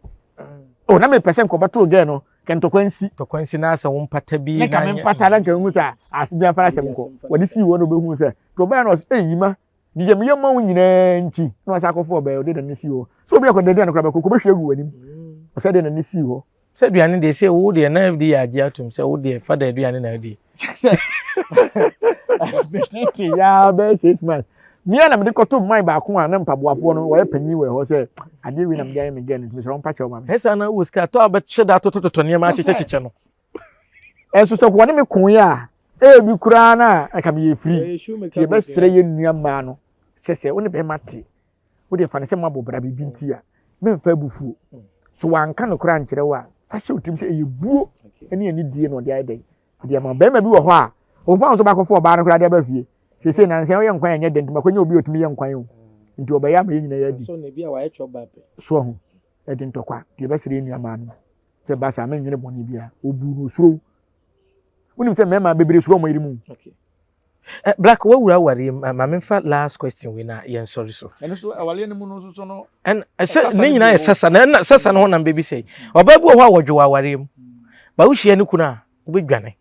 o na mepɛ sɛ nka ɔbɛto gɛɛ no kɛ ntɔkwa nsi ntɔkwa nsi na asɛ wo mpata bi ne ka me mpata na nka ehu sɛ ase bi afara hyɛ nkɔ wɔde sii hɔ na ɔbɛhu sɛ nti ɔbaa no ɔsɛ eyi ma deɛ meyɛ ma wo nyinaa nti na ɔsɛ akɔfo ɔbaa ɔde n'ani sii hɔ sɛ obi akɔda aduane koraa bɛkɔ kɔbɛhwie agu w'anim ɔsɛ de n'ani sii hɔ Sɛ aduane deɛ sɛ wo deɛ na FDA agye atom sɛ wo deɛ fada aduane na adi. Metete yaa bɛyɛ 6 months. Mia na mede kɔto man baako a na mpaboafoɔ no wɔyɛ panyin wɔ hɔ sɛ adeɛ wei na mede ayɛ me gɛ no nti mesrɛ wo mpakyɛw ma me. Ɛsa na wɔ sika tɔ a bɛkyɛ da atotototɔ nneɛma akyekyɛkyekyɛ no. Ɛnso sɛ wɔne me koeɛ a ebi koraa na anka meyɛ firi. Nti yɛbɛsrɛ yɛn nua mmaa no sɛ sɛ wo ne bɛrima te wo deɛ fa no sɛ moabɔ bra biribi nti a mɛmfa abufuo so wanka nokorɛ ankyerɛ wo a fa hyɛ wo tirim sɛ ɛyɛ buo ne anidie na ɔde ayɛ dɛn ɔde ama bɛrima bi wɔ hɔ a ɔmfa wo so baakɔfo ɔbaa no koraa de aba fie seesei nansa woyɛ nkwan ɛnyɛ dɛn nti makɔnya obi a ɔtumi yɛ nkwan o nti ɔbɛyɛ ama yɛ nyina yɛ adi so ahu ɛde ntɔkwa nti yɛbɛsrɛ yɛ nuamaa no sɛ ba saa menwene bɔne biara ɔbuu no osuro wonim sɛ mmarima bebree suro wɔn yere mu Eh, Black, wawura awareɛ mu, ma memfa last question wei na yɛnsɔre so. Ɛno so awareɛ no mu no nso so no. Ɛn ɛsɛ ne nyinaa yɛ sasa na ɛna sasa no ho nam bɛbi sɛ. Ɔbaa bi wɔ hɔ a wɔdwe wɔ awareɛ mu. Ba wohyia ne kunu a, wobɛdwane.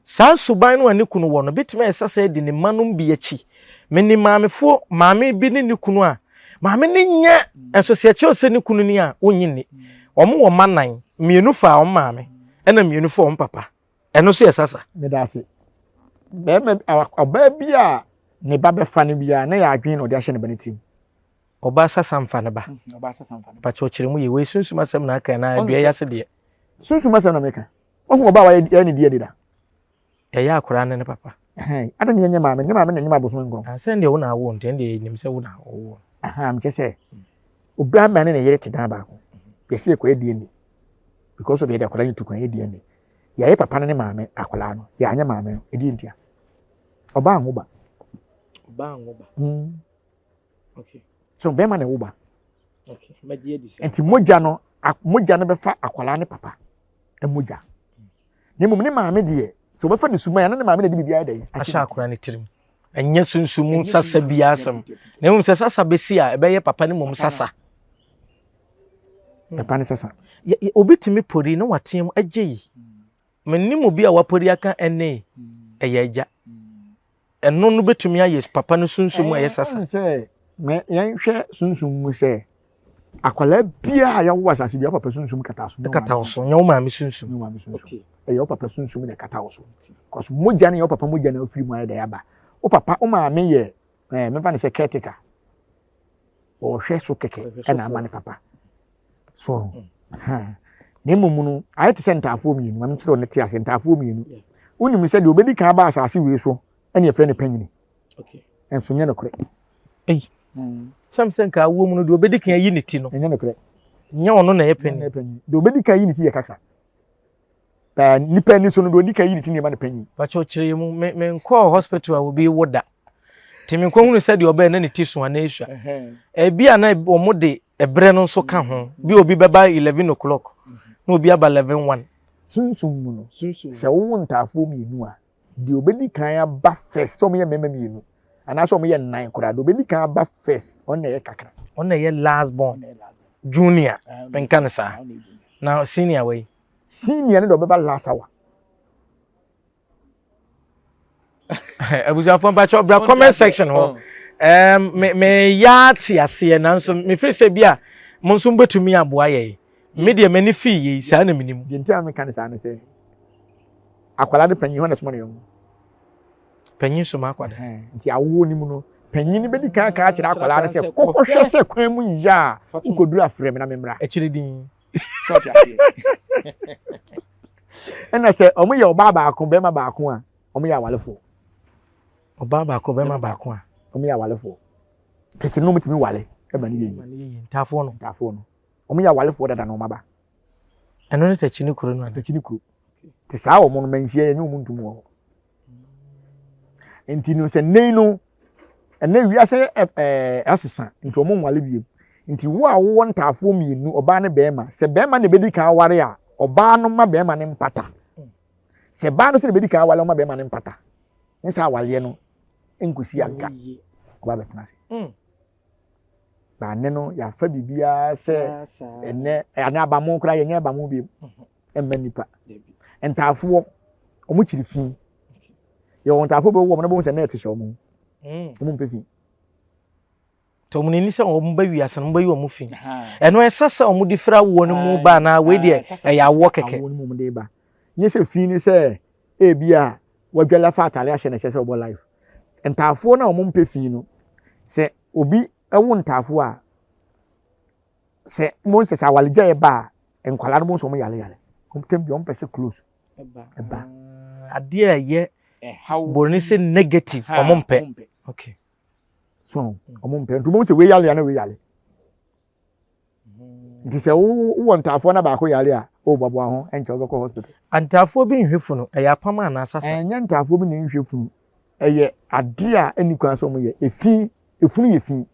Saa suban no a ne kunu wɔ no bɛtumi ayɛ sasa adi ne mma nom bi akyi. Menim maamefoɔ, maame bi ne ne kunu a, maame no nyɛ nso sɛ ɛkyerɛ sɛ ne kunu ni a, wonnye nni. Wɔn wɔ mma nan, mmienu faa wɔn maame, ɛna mmienu faa wɔn papa. Ɛno nso yɛ sasa. Meda ase. Bɛrima ɔbaa bi a ne ba bɛfa no biara na yɛ adwene na ɔde ahyɛ ne ba no tirim. Ɔbaa sasa nfa ne ba. Ɔbaa sasa nfa ne ba. Pakyɛ ɔkyerɛ mu yie. Wei sunsum asɛm na aka na dua yi ase deɛ. Sunsum asɛm na meka. Wahu ɔbaa a wayɛ ne DNA da? Yɛyɛ akwadaa ne ne papa. Adɛn na yɛnyɛ maame? Ne maame na ɛnyem abosome nkron. Ah, sɛ deɛ wo na awo nti ɛndeɛ yɛnim sɛ wo na ɔwɔ. Aha, mekyɛ sɛ obiara ma ne ne yere te dan baako. Yɛsɛ yɛkɔyɛ DNA because of yɛde akwadaa no tu kwan yɛ DNA. Yɛayɛ papa no ne maame akwadaa no, yɛanyɛ maame no. Ɛdeɛ ntia? Ɔbaa nwo ba. Ɔbaa nwo ba. So bɛrima na ɛwo ba. Nti mogya no mogya no bɛfa akwadaa ne papa mogya. Na mmom ne maame deɛ sɛ wɔbɛfa ne suman na ne maame na de biribi ayɛ dɛ ahyɛ akwadaa ne tirim. Ɛnyɛ sunsum mu sasa biara asɛm. Na mmom sɛ sasa bɛsi a ɛbɛyɛ papa ne mmom sasa. Papa ne sasa. Obi tumi pori na wateam agye yi. Menim obi a wapori aka ɛne ɛyɛ agya. Ɛno no bɛtumi ayɛ papa no sunsum mu a ɛyɛ sasa. Sɛ yɛnhwɛ sunsum mu sɛ akwadaa biara a yɛawo asase biara papa sunsum kata so. Kata wo so, nyɛ wo maame sunsum. Nyɛ wo maame sunsum. Ɛyɛ wo papa sunsum na ɛkata wo so. Kɔso mogya no yɛ wo papa mogya na ofiri mu ayɛ dɛ aba. Wo papa, wo maame yɛ ɛɛ mefa no sɛ caretaker. Ɔhwɛ so kɛkɛ ɛna ama ne papa. So hmm. Na mmom no ayɛ te sɛ ntaafoɔ mmienu, maame kyerɛ ne te ase ntaafoɔ mmienu. Wonim sɛ deɛ obedi kan aba asase wei so ɛna yɛfrɛ no panyini. Nso nyɛ nokorɛ. Ei. Sɛm sɛ nka awoɔ mu no deɛ obedi kan ayi ne ti no. Ɛnyɛ nokorɛ. Nyɛ ɔno na ɛyɛ panyin. Deɛ obedi kan ayi ne ti yɛ kakra. Baa nipa ani so no deɛ odi kan yi ne ti nneɛma no panyin. Pakyɛ kyerɛ yɛ mu me me nkɔɔ hospital a obi wo da. Nti me nkɔhunu sɛ deɛ ɔbɛyɛ na ne ti so anaa esua. Ebi a na wɔn de ɛbrɛ no nso ka ho. Bi obi bɛba 11 o'clock na obi aba 11 one. Sunsum mu no, sɛ wowo ntaafoɔ mmienu a, deɛ ɔbɛdi kan aba first, sɛ wɔyɛ mmarima mmienu anaasɛ wɔyɛ nnan koraa, deɛ ɔbɛdi kan aba first, ɔno na ɛyɛ kakra. Ɔno na ɛyɛ last born, junior, menka no saa. Na senior wei? Senior no deɛ ɔbɛba last hour. Abusuafoɔ mpakyɛ bra comment section hɔ. Um, me me ya te aseɛ nanso mefiri sɛ bi a mo nso mobɛtumi aboa yɛn. Me deɛ m'ani fii yei saa na menim. Deɛ nti a meka ne saa ne sɛ akwadaa de panyin hɔ na soma ne yɔnko. Panyin soma akwadaa. Nti awoɔ no mu no panyin no bɛdi kan aka akyerɛ akwadaa no sɛ kɔkɔhwɛ sɛ kwan mu yɛ a wokɔduru afrɛ me na memmra. Akyire din. Sɛ ɔte aseɛ. Ɛna sɛ wɔn yɛ ɔbaa baako bɛrima baako a wɔn yɛ awalefoɔ. Ɔbaa baako bɛrima baako a. Wɔn yɛ awalefoɔ. Tete no wɔn tumi wale ɛma ne yɛ yie. Ntaafoɔ no. Ntaafoɔ no. Wɔn yɛ awalefoɔ dada na wɔn aba. Ɛno ne takyi ne kuro no. Takyi ne kuro. Te saa wɔn no manhyia yɛn ne wɔn ntum wɔ hɔ. Nti no sɛ nnɛ no ɛnɛ wiase ɛɛ asesa nti wɔn nwale biem. Nti wo a wowɔ ntaafoɔ mmienu ɔbaa ne bɛrima sɛ bɛrima na ebedi kan aware a ɔbaa no ma bɛrima ne mpata. Sɛ baa no nso na ebedi kan aware ɔma bɛrima ne mpata. Ne saa awaleɛ no nkosi anka ɔba bɛtena ase. Mm. Ba ne no yɛafa biribiara sɛ ɛnɛ ɛne abamo koraa yɛnyɛ abamo bi mma nipa. Ntaafoɔ wɔn kyiri fi. Yɛwɔ ntaafoɔ bi wɔ wɔn na bɛhu sɛ nɛɛte hyɛ wɔn ho. Mm. Wɔn mpɛ fi. Nti wɔn ani sɛ wɔn ba wiase no wɔn bɛyi wɔn fi. Ɛno ɛsɛ sɛ wɔn de firi awoɔ no mu ba anaa wei deɛ ɛyɛ awoɔ kɛkɛ. Awoɔ no mu wɔn de ba. Nyɛ sɛ fi ne sɛ ebi a wadwale afa ataare ahyɛ na ɛkyɛ sɛ ɔbɔ life. Ntaafoɔ no a wɔn mpɛ fi no sɛ obi wo ntaafoɔ a sɛ mo sɛ sɛ awaregyaeɛ ba a nkwadaa no mo nso wɔn yare yare. Wɔn tɛm bi wɔn pɛ sɛ close ɛba. Adeɛ a ɛyɛ buroni sɛ negative wɔn mpɛ. Okay. So wɔn mpɛ nti wɔn sɛ wei yare a na wei yare. Nti sɛ wowɔ ntaafoɔ na baako yare a, o boaboa ho, ɛnkyɛ wobɛkɔ hospital. Ntaafoɔ bi nhwɛ funu, ɛyɛ apam anaa sasa? Ɛnyɛ ntaafoɔ bi na nhwɛ funu, ɛyɛ adeɛ a ɛnni kwan sɛ wɔyɛ. Efi, efunu yɛ fi.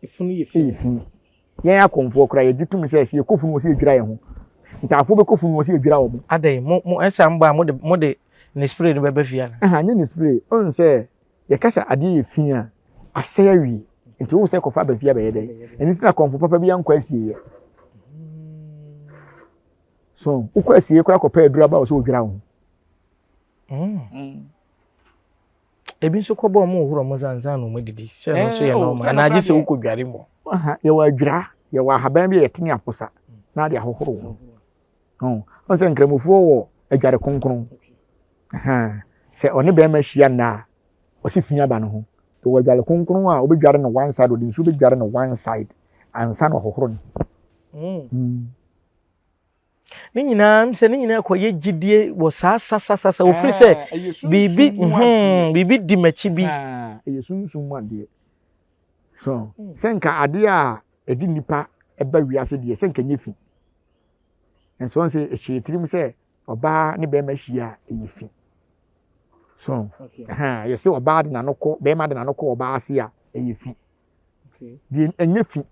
Efunu yɛ fi. Ɛyɛ fi. Yɛn akɔmfoɔ koraa yɛgye tom sɛ sɛ yɛkɔ funu wɔ sɛ yɛdwira yɛn ho. Ntaafoɔ bɛkɔ funu wɔ sɛ yɛdwira wɔn. Adɛn, mo, mo, ɛsɛ a mobɔ a mode, mode ne spray no bɛba fie anaa? Ɛha, nyɛ ne spray. Ɔn sɛ Yɛka sɛ adeɛ yɛ fi a, asɛe awie. Nti wohu sɛ kɔfa aba fie abɛyɛ dɛn? Ɛno nti na kɔmfo papa bi ankɔ asieeɛ. So wokɔ asieeɛ koraa kɔpɛ aduru aba wɔ sɛ odwira wo ho. Mm. Ebi nso kɔbɔ ɔmo ohoro ɔmo nsa ansa na ɔmo adidi. Sɛ ɛno nso yɛ eh, nɔɔma oh, anaa gye sɛ wokɔ dware mu. Yɛwɔ adwira, yɛwɔ ahaban bi a yɛte ne aposa na ade ahohoro ho. Ɔn sɛ nkramofoɔ wɔ adware kronkron. Sɛ ɔne bɛrima hyia nna a, ɔsi fi aba ne ho. Wɔ adware kronkron a ɔbɛdware no one side, ɔde nsuo bɛdware no one side ansa na ɔhohoro ne ho. Mm. mm. Ne nyinaa sɛ ne nyinaa kɔyɛ gyidie wɔ saa sasasasa ofiri sɛ biribi hmm, biribi di m'akyi bi. Ɛyɛ sunsum mu adeɛ. So hmm. sɛ nka adeɛ a ɛde nipa ɛba wiase deɛ sɛ nka nyɛ fi. Nso wɔn sɛ ɛhyɛ tirim sɛ ɔbaa ne bɛrima hyia a ɛyɛ fi so yɛsɛ ɔbaa de n'ano kɔ bɛrima de n'ano kɔ ɔbaa ase a ɛyɛ fi. Deɛ ɛnyɛ fi.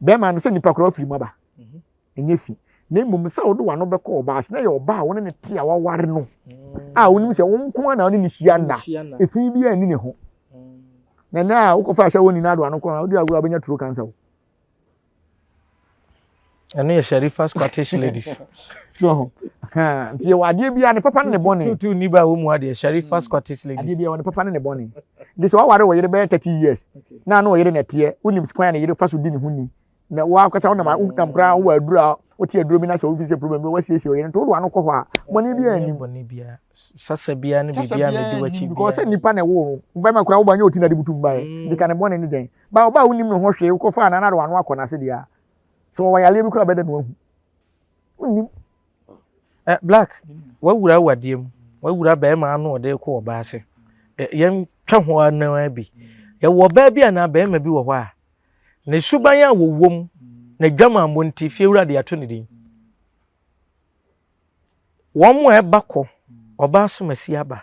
Bɛrima no sɛ nipa koraa ofiri mu aba. Mhm. Ɛnyɛ fi. Na mmom sɛ wode w'ano bɛkɔ ɔbaa ase na ɛyɛ ɔbaa a wo ne no te a waware no mm. a wonim sɛ wo nko ara na wo ne no hyia nna efi bi a ɛni ne ho. Mm. Na nna a wokɔfa ahyɛ wo nyinaa de w'ano kɔ a wode agorɔ a wobɛnya turo kansa o. Ɛno yɛ Sharifa Scottish ladies. So nti yɛwɔ adeɛ biara ne papa ne ne bɔne. Tutu ni ba wɔ mu adeɛ Sharifa hmm. Scottish ladies. Adeɛ biara wɔ ne papa ne ne bɔne. Nti sɛ waware wɔ yere bɛyɛ 30 years na ano wɔ yere na ɛteɛ wonim kwan a ne yere fa so di ne ho ni na wakasa wonam wonam koraa wowɔ aduro a wote aduro bi na sɛ wofi sɛ problem bi wasiesie wɔ yere nti wode wano kɔ hɔ a bɔne biara nnim. Bɔne biara sasa biara ne biribiara mɛdi w'akyi biara. Because sɛ nipa na ɛwɔ no bɛma koraa woba nyɛ oti na de butum baeɛ nti ka ne bɔne ne dɛn. Ba ɔbaa a wonim ne ho hwee wokɔfaa no na de w'ano akɔ n'ase deɛ a, sɛ wɔwɔ yareɛ bi koraa bɛdɛ na wahu. Wonnim. Eh, Black, wawura awadeɛ mu, wawura bɛrima ano ɔde kɔ ɔbaa ase. Eh, yɛntwa ho anaa bi. Yɛwɔ ɔbaa bi anaa bɛrima bi wɔ hɔ a, ne suban a wɔwɔ mu, n'adwamammɔ nti, fiewura de ato ne din. Wɔn a ɛba kɔ, ɔbaa somasi aba,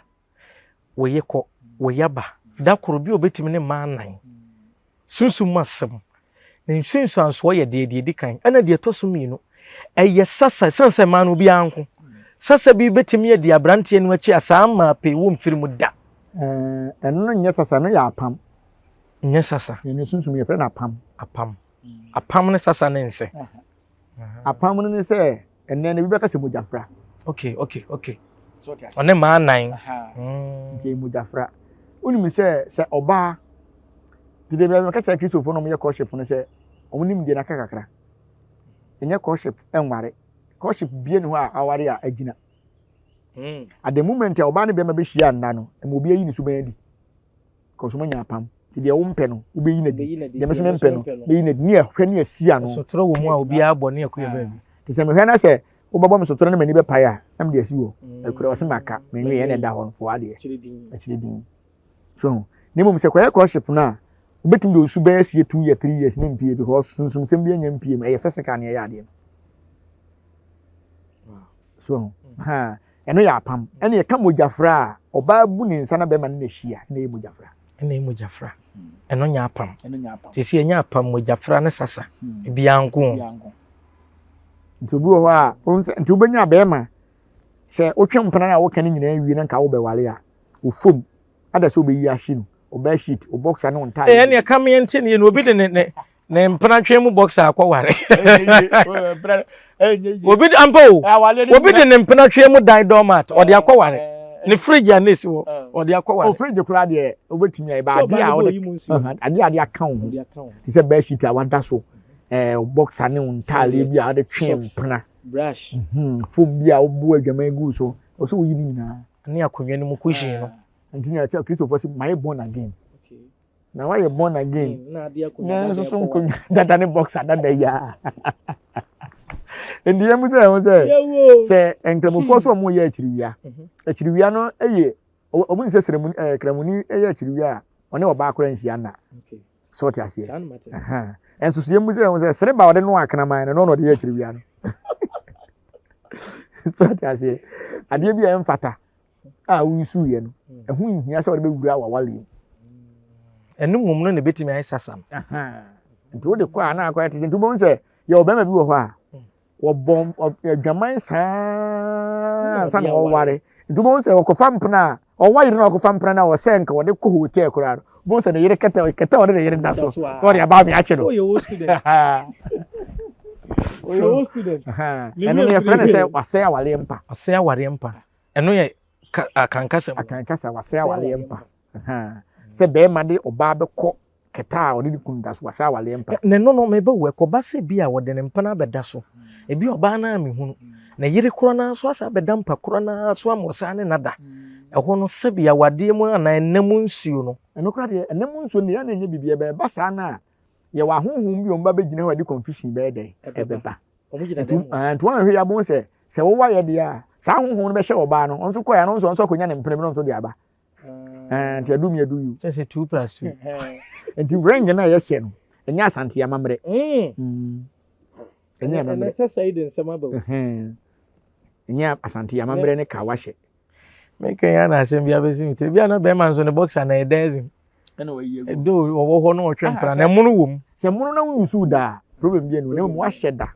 wɔyɛ kɔ, wɔyɛ aba. Da koro bi a obetumi ne mmaa nnan. Sunsum mu asɛm. Ne nsunsuansoɔ yɛ deɛ deɛ edi kan, ɛna deɛ ɛtɔ so mmienu. Ɛyɛ sasa, ɛsiane sɛ mmaa no obiara nko. Sasa bi betumi adi aberanteɛ no akyi a saa mmaa pii wɔ mfiri mu da. Ɛno no nyɛ sasa, ɛno yɛ apam. Nyɛ sasa. Ɛno sunsum yɛfrɛ no apam. Apam. Apam ne sasa ne nsɛ. Apam no ne sɛ ɛnɛ no bi bɛka sɛ mogyafra. Okay, okay, okay. Ɔne mmaa nan. Nti mogyafra. Wonim sɛ sɛ ɔbaa dede bia mɛka sɛ Kristofoɔ no wɔyɛ courtship no sɛ wɔn nim deɛ n'aka kakra. Ɛnyɛ courtship ɛnware. Courtship bie ne hɔ a aware a agyina. Hmm. At the moment a ɔbaa ne bɛrima bɛhyia nna no, ɛma obi ayi ne suban adi. Because wɔn anya apam. Nti deɛ wompɛ no, wobɛyi no adi. Deɛ me nso mempɛ no, mɛyi no adi. Ne ɛhwɛ ne asi ano. Sotorɔ wɔ mu a obiara bɔ ne ɛkɔ yɛ baabi. Nti sɛ mehwɛ na sɛ wobɛbɔ me sotorɔ ne m'ani bɛpae a, na mede asi hɔ. Akura ɔse maka, menwee ɛna ɛda hɔ no, fo adeɛ. Akyire din. So, na mmom sɛ kɔyɛ courtship no a, wobɛtumi de osu bɛyɛ sie 2 year, 3 years ne mpie because sunsumsɛm bi anya mpie mu. Ɛyɛ physical ne ɛyɛ adeɛ no. So, ha. Ɛno yɛ apam. Ɛna yɛka mogyafra a, ɔbaa bu ne nsa na bɛrima ne no ahyia, ɛna ɛyɛ mogyafra. Ɛna ɛyɛ mogyafra. Ɛno nyɛ apam. Ɛno nyɛ apam. Sisi ɛnyɛ apam, mogyafra ne sasa. Ebiara nko. Ebiara nko. Nti obi wɔ hɔ a, nti wobɛnya bɛrima sɛ wotwe mpena no a woka no nyinaa wie na nka wobɛware a, wo fam ada sɛ wobɛyi ahye no, wo bed sheet, wo boxer ne wo ntaade. Ɛyɛ nea ka meɛ nti ne yɛ no obi de ne ne ne mpenatwe mu boxer akɔware. Obi de ampa o, obi de ne mpenatwe mu dan doormat ɔde akɔware. Ne fridge a na esi hɔ ɔde akɔware. O fridge koraa deɛ wobɛtumi ayɛ ba adeɛ a wode adeɛ a ade aka wo ho te sɛ bed sheet a wada so ɛɛ boxer ne wo ntaadeɛ bi a wode twe mpena. Brush. Foam bi a wobu adwaman gu so ɔsɛ woyi ne nyinaa. Ne akonnwa no mu cushion no. Nti na ɛkyɛ Kristofoɔ sɛ mayɛ born again. Na wayɛ born again. Na nso so nkonnwa dada ne boxer dada yi a. Nti yɛn mu sɛ ɛho sɛ sɛ nkramofoɔ so wɔn yɛ akyiriwia. Akyiriwia no yɛ wɔn nim sɛ srɛmuni ɛɛ kramoni yɛ akyiriwia a ɔne ɔbaa koraa nhyia nna. So ɔte aseɛ. Nso so yɛn mu sɛ ɛho sɛ sereba ɔde no akraman no na ɔde yɛ akyiriwia no. So ɔte aseɛ. Adeɛ bi a ɛmfata a wosuiɛ no, ɛho nhia sɛ wɔde bɛwura w'awale mu. Ɛno mmom no na ɛbɛtumi ayɛ sasa no. Nti wode kɔ a na akɔyɛ tete. Nti wobɛhu sɛ yɛwɔ bɛrima bi wɔ hɔ a wɔbɔ adwaman saa ansa na wɔware. Nti wobɛhu sɛ wɔkɔfa mpena a ɔwa yere na ɔkɔfa mpena no a ɔsɛ nka wɔde kɔ hotel koraa no wobɛhu sɛ ne yere kɛtɛ kɛtɛ ɔde ne yere da so na ɔde aba ame akye no. Ɛno no yɛfrɛ no sɛ wasɛe awareɛ mpa. Wasɛe awareɛ mpa. Ɛno yɛ akankasa mu. Akankasa wasɛe awareɛ mpa. Sɛ bɛrima de ɔbaa bɛkɔ kɛtɛ a ɔne ne kunu da so wasɛe awareɛ mpa. Na ɛno no meba wu ɛkɔba sɛ bi a wɔde ne mpena abɛda so. Ebi ɔbaa no a mehunu. Na yere korɔ no ara so asa abɛda mpa korɔ no ara so ama ɔsan ne nada. Ɛhɔ no sɛbi awadeɛ mu anaa ɛna mu nsuo no. Ɛno koraa deɛ ɛna mu nsuo no deɛ ɛna ɛnyɛ biribi ɛbɛba saa no a yɛwɔ ahonhom bi a wɔn ba bɛgyina hɔ a ɛde confusion bɛyɛ dɛn ɛbɛba. Nti nti wɔn ahwɛ yi abom sɛ sɛ wowɔ ayɛ deɛ a saa honhom no bɛhyɛ ɔbaa no ɔno nso kɔɛ ano nso ɔno nso akɔnya ne mpena bi na ɔno nso de aba. Nti adu mi adu yi. Kyɛ sɛ two plus two. Nti ring no a yɛhyɛ no ɛnyɛ Asante amammerɛ. Ɛnyɛ amammerɛ. Ɛnɛ sɛ sɛ de nsɛm aba o. Ɛnyɛ Asante amammerɛ ne ka wahyɛ. Meka yi ana asɛm bi abɛsi mi tiri bi a na bɛrima nso ne boxer na ɛda azim. Ɛna wayi agu. Do ɔwɔ hɔ na ɔtwe Ah, mpena sɛ- na ɛmono wɔ mu. Sɛ mono na wonyusu da a, problem bi ani na mmom wahyɛ da.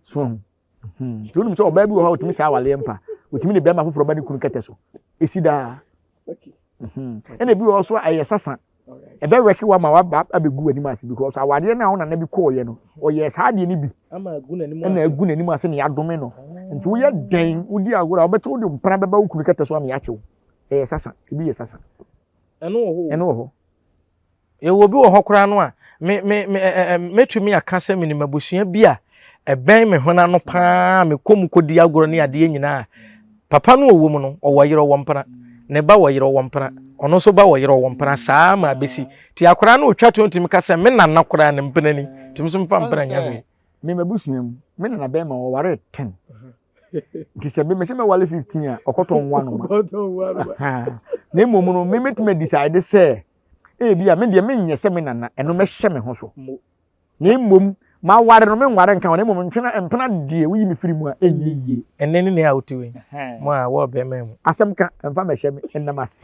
So ho. Nti wonim sɛ ɔbaa bi wɔ hɔ a ɔtumi saa awaleɛ mpa. Ɔtumi de bɛrima foforɔ ba ne kunu kɛtɛ so. Ɛsi daa. Ɛna ebi wɔ hɔ so a ɛyɛ sasa. Ɛbɛwɛke wa ma waba abɛgu w'anim ase because awareɛ no a wo nana bi kɔɔyɛ no, ɔyɛɛ saa adeɛ no bi ɛna agu n'anim ase na yɛadome no. Nti woyɛ dɛn wodi agorɔ a wobɛte wode mpena bɛba wo kunu kɛtɛ so ama yɛakye wo. Ɛyɛ sasa. Ebi yɛ sasa. Ɛno wɔ hɔ. Ɛno wɔ hɔ. Yɛwɔ obi wɔ hɔ koraa no a, me me me ɛ ɛ mɛtumi aka sɛ menim abusua bi a ɛbɛn me hwene ano paa, mekɔ mu kɔdi agorɔ ne adeɛ nyinaa. Papa no ɔwɔ mu no, ɔwɔ yere ɔwɔ mpena. Ne ba wɔ yere ɔwɔ mpena. Ɔno nso ba wɔ yere ɔwɔ mpena. Saa ma abɛsi. Nti akwadaa no ɔtwa to ntumi ka sɛ me nana koraa ne mpena ni. Nti me nso mfa mpena nyɛ hwee. Me m'abusua mu, me nana bɛrima ɔwaree ten. Nti sɛ me mese mɛwale 15 a, ɔkɔtɔ nwa noma. Na mmom no, me mɛtumi adecide sɛ ebi a me deɛ menyɛ sɛ me nana, ɛno mɛhyɛ me ho so. Na mmom maware no menware nka ho, na mmom ntwena mpena deɛ woyi me firi mu a ɛnyɛ yie. Ɛnɛ ne nea wote wei mo a wɔ bɛrima mu. Asɛm ka mfa mɛhyɛ me ɛnam ase.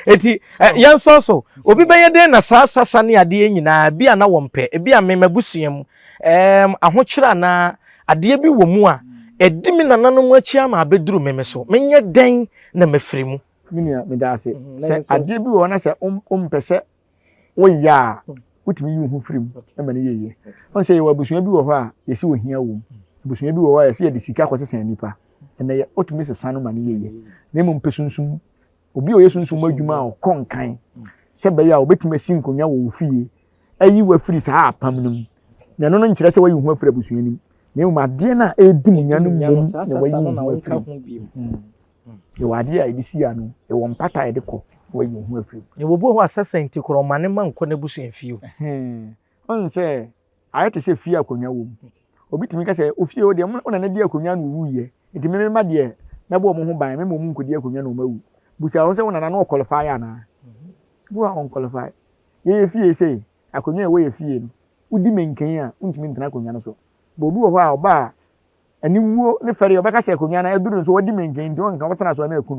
Eti yɛn sɔ so obi bɛyɛ dɛn na saa sasa ne adeɛ nyinaa bi a na wɔn pɛ ebi a me m'abusua mu ɛɛm ahokyerɛ anaa adeɛ bi wɔ mu a ɛdi me nananom akyi ama abɛduru me me so menyɛ dɛn na mafiri mu. Me nua meda ase sɛ adeɛ bi wɔ hɔ na sɛ wompɛ sɛ woyɛ a wotumi yi wo ho firi mu ma no yɛ yie. Wɔn sɛ yɛwɔ abusua bi wɔ hɔ a yɛsi ohia wɔ mu. Abusua bi wɔ hɔ a yɛsi yɛde sika kɔsesa nipa. Ɛnna yɛ wotumi sesa no ma no yɛ yie. Na mmom pɛ sunsum. Obi a ɔyɛ sunsum adwuma a ɔkɔ nkan sɛ bɛyɛ a obetumi asi nkonnwa wɔ wo fie ayi wo afiri saa apam no mu. Na ɛno no nkyerɛ sɛ wayi wo ho afiri abusua no mu. Na mmom adeɛ no a ɛredi mu nya no mmom na wayi wo ho afiri mu. Yɛwɔ adeɛ a yɛde si ano, yɛwɔ mpata a yɛde kɔ na wayi wo ho afiri mu. Yɛwɔ obi wɔ hɔ a sasa nti koraa ɔma ne mma nkɔ n'abusuafie o. Wohu sɛ ayɛ te sɛ fie a akonnwa wɔ mu. Obi tumi ka sɛ ofie hɔ deɛ wo nana di akonnwa na owuiɛ nti me mma deɛ mɛbɔ wɔn ho ban memma wɔn nkɔdi akonnwa na wɔn awu. Bisa wɔn sɛ wo nana no ɔqualify anaa? Bi wɔ hɔ a ɔnqualify. Yɛyɛ fie sei, akonnwa a ɛwɔ yɛ fie no, wodi menken a wontumi ntena akonnwa no so. But obi wɔ hɔ a ɔba a Aniwuo ne fɛreɛ ɔbɛka sɛ akonnwa no aduru no so wadi menken nti ɔnka ɔbɛtena so na aku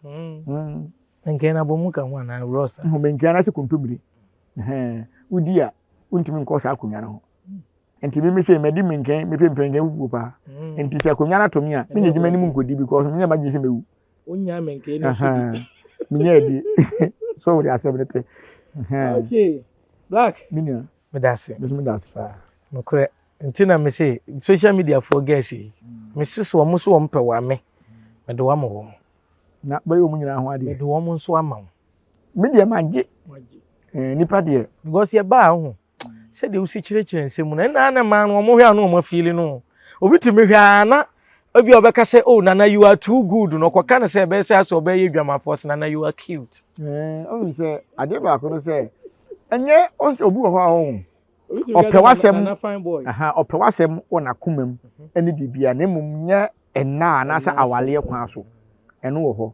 no. Menken no abɔmu ka ho anaa wurɔ sa? Menken anaasɛ kontommire. Wodi a wontumi nkɔ saa akonnwa no ho. Nti me mese madi menken mepɛ mpɛnkɛn fufuo paa. Nti sɛ akonnwa no ato me a menyɛ adwuma anim nkɔdi because menyɛ m'adwene sɛ mɛwu. Wonya menken no so di. Menyɛ adi. So wode asɛm no te. Okay. Black. Me nua. Meda ase. Me nso meda ase paa. Nokorɛ. Nti na me se social media foɔ girls yi, me se so wɔn so wɔn pɛ wa me, me de wɔn ama wɔn. Na bɛyɛ wɔn nyinaa ho adeɛ. Me de wɔn nso ama wɔn. Me deɛ ma gye. Eh, nipa deɛ. Because yɛ baa ho, sɛdeɛ wosi kyerɛkyerɛ nsɛm mu no, ɛna na mmaa no wɔn hwɛ a na wɔn afiili no. Obi tumi hwɛ a na ebi a ɔbɛka sɛ oh nana you are too good no ɔkɔka no sɛ ɛbɛyɛ sɛ asɛ ɔbɛyɛ dwamafoɔ sɛ nana you are cute. Ɛɛ ɔn sɛ adeɛ baako no sɛ ɛnyɛ ɔn sɛ obi wɔ hɔ a ɔn ɔpɛ w'asɛm ɔpɛ w'asɛm wɔ n'akoma mu ɛne biribiara na mmom nyɛ ɛnna anaasɛ awaleɛ kwan so ɛno wɔ hɔ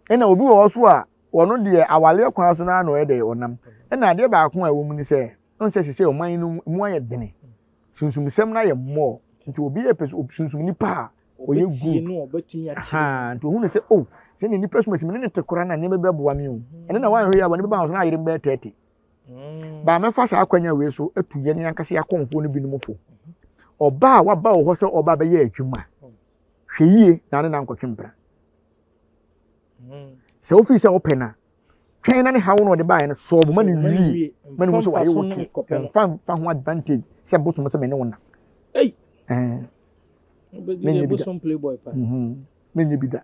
ɛna obi wɔ hɔ so a wɔn deɛ awaleɛ kwan so naa na ɔyɛ dɛ ɔnam ɛna adeɛ baako a ɛwɔ mu ne sɛ ɔn sɛ sɛ ɔman no mu ayɛ dene sunsumsɛm no ayɛ mmɔɔ nti obi yɛ pɛ sunsum nipa a ɔyɛ good nti ohun sɛ oh sɛ ne nipa sum esi ne ne te koraa na nneɛma bi bɛboa mi o ɛne na wɔn ahwɛ yi a wɔn bɛba wɔn so na ayere bɛyɛ 30 Baa mɛfa saa akwanya wei so atu yɛn ankasa yɛn akɔmfoɔ no binom fo. Ɔbaa a waba wɔ hɔ sɛ ɔba bɛyɛ adwuma, hwɛ yie na ne na nkɔtwe mpena. Sɛ wofiri sɛ wopɛ no a, twɛn na ne haw na ɔde baeɛ no sɔɔbo ma no wie ma no hu sɛ wayɛ wo ke mfa mfa ho advantage sɛ bosom sɛ me ne wo na. Menyɛ bi da. Menyɛ bi da.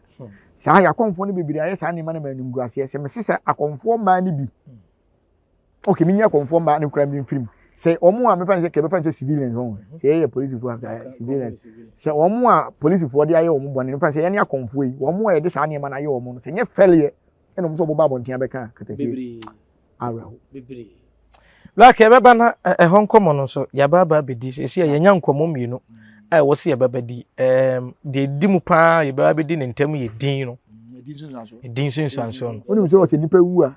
Saa yɛ akɔmfoɔ no bebree ayɛ saa nneɛma no ma animguaseɛ. Sɛ mese sɛ akɔmfoɔ mmaa no bi okay menyi akɔmfoɔ mmaa no koraa mfiri mu sɛ wɔn a mefa no sɛ kɛbɛfa no sɛ civilians wɔn mhm. sɛ yɛyɛ polisifoɔ a civilians sɛ wɔn a polisifoɔ de ayɛ wɔn bɔne mefa sɛ yɛne akɔmfoɔ yi wɔn a yɛde saa nneɛma no ayɛ wɔn no sɛ nyɛ fɛleɛ ɛna wɔn nso wɔbɛba abɔnten abɛka katakyie awerɛho. Black yɛbɛba na ɛhɔ nkɔmmɔ no nso yɛaba aba abɛdi sɛsi a yɛnya nkɔmmɔ mmienu a ɛwɔ sɛ yɛbɛba di deɛ ɛdi mu paa yɛbɛba abɛdi ne ntam yɛ din no din nsunsuansoɔ no. Wonim sɛ ɔsɛ nipa wu a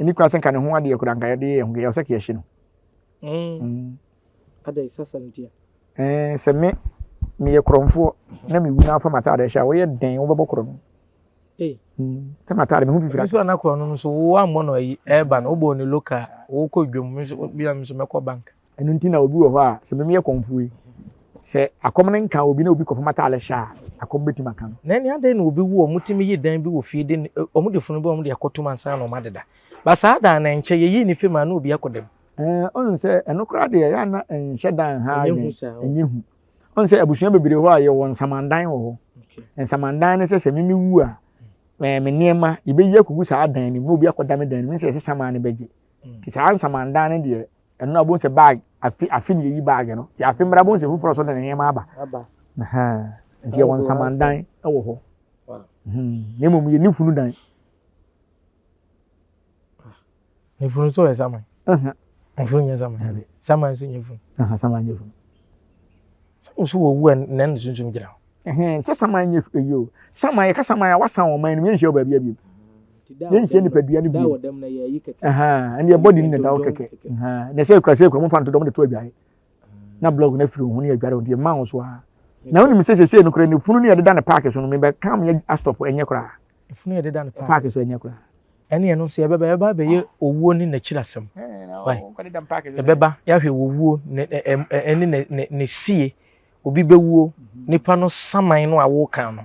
ɛni kwan sɛ nka ne ho adeɛ koraa nka yɛde yɛ ho yɛ sɛ kɛyɛhye no. Mm. Ada sasa ntia. Eh, sɛ me meyɛ korɔmfoɔ na mewu na afa m'ataade hyɛ a wɔyɛ dɛn wobɛbɔ korɔ no. Hey. Sɛ m'ataade me ho fifiri. Nso ana korɔ no nso wo ammɔ no ayi ɛɛba no wobɔ ne loka wokɔ dwom nso bia nso mɛkɔ bank. Ɛno nti na obi wɔ hɔ a sɛ memeyɛ kɔmfoɔ yi sɛ akɔm no nka obi na obi kɔfa m'ataade hyɛ a akɔm bɛtumi aka no. Na ɛne adɛn na obi wu a wɔtumi yi dan bi wɔ fie de wɔn de funu bi wɔn de akɔtum ansa na wɔn adeda ba saa dan na nkyɛ yɛyi ne fi mu a na obi akɔda mu. Ɛɛ ɔn sɛ ɛno koraa deɛ ɛyɛ ana nhyɛ dan ha adwene ɛnyɛ hu. Ɔn sɛ abusua bebree hɔ a yɛwɔ nsamandan wɔ hɔ. Nsamandan ne sɛ sɛ me mewu a me nneɛma yɛbɛyi akɔgu saa dan no mu na obi akɔda me dan no mu sɛ yɛsɛ saman no bɛgye. Nti saa nsamandan no deɛ ɛno na wobɛhu sɛ bag afe afe na yɛyi bag no. Nti afe mmra wobɛhu sɛ foforɔ so de ne nneɛma aba. Nti yɛwɔ nsamandan wɔ hɔ. Na mmom yɛnni funu dan. Ne funu nso yɛ saman. Ne funu nyɛ saman. Saman nso nyɛ funu. Saman nyɛ funu. Sɛ nso wɔ wu a na ne sunsum gyina hɔ. Sɛ saman nyɛ eyi o. Saman yɛka saman a wasan wɔn man no mu yɛnhyia wɔ baabi abiem. Yɛnhyia nipadua no bio. Ɛnna yɛ bɔdi no na ɛda hɔ kɛkɛ. Na sɛ ekura sɛ ekura mo fa nto dɔm de to adwae. Na blɔg no afiri ho ne adware ho deɛ mma wo so ara. Na wonim sɛ sɛsɛ no kura ne funu no yɛde da ne paaki so no mebɛka me astɔp ɛnyɛ koraa. Efunu yɛde da ne paaki so ɛnyɛ koraa. Ɛne ɛno nso yɛbɛba yɛbɛba abɛyɛ owuo ne n'akyiri asɛm. Yɛbɛba yɛahwɛ owuo ne ɛne ne ne ne sie. Obi bɛwuo nipa no saman no a woka no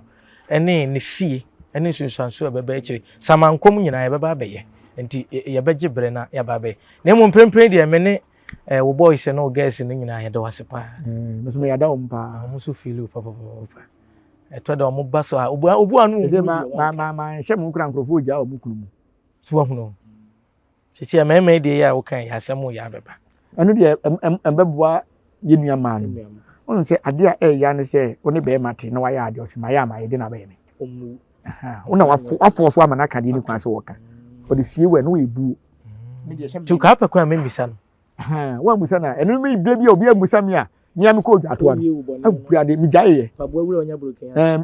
ɛne ne sie ɛne nsunsuanso a ɛbɛba akyire. Samankɔm nyinaa yɛbɛba abɛyɛ nti yɛbɛgye berɛ na yɛaba abɛyɛ. Na mmom mprempren deɛ me ne wo boys ne wo girls no nyinaa yɛda wo ase paa. Me nso meyɛda wɔn paa. Wɔn nso feel you papapapa. Ɛtɔ da wɔn ba so a obu obu ano wɔn mu deɛ wɔn. Ma ma nhwɛ mu kura nkurɔfoɔ gya wɔn kunu mu. So wahunu sisi mmarima yi deɛ yɛ a woka yɛ asɛm yɛ abɛba. Ɛno deɛ ɛbɛboa yɛ nua maa no. Wɔn sɛ adeɛ a ɛyɛ ne sɛ wo ne bɛrima te na wayɛ adeɛ ɔsɛ ma yɛ ama yɛ de na abɛyɛ me. Wo na wafɔ so ama no aka deɛ ne kwan sɛ wɔka. Ɔde sie wɔ ɛno yɛ buo. Nti kaa pɛ kwan a memmisa no. Woammisa no a ɛno me berɛ bi a obi ammisa me a Me a mekɔɔ dwatoa no, awurade, megyaeɛ.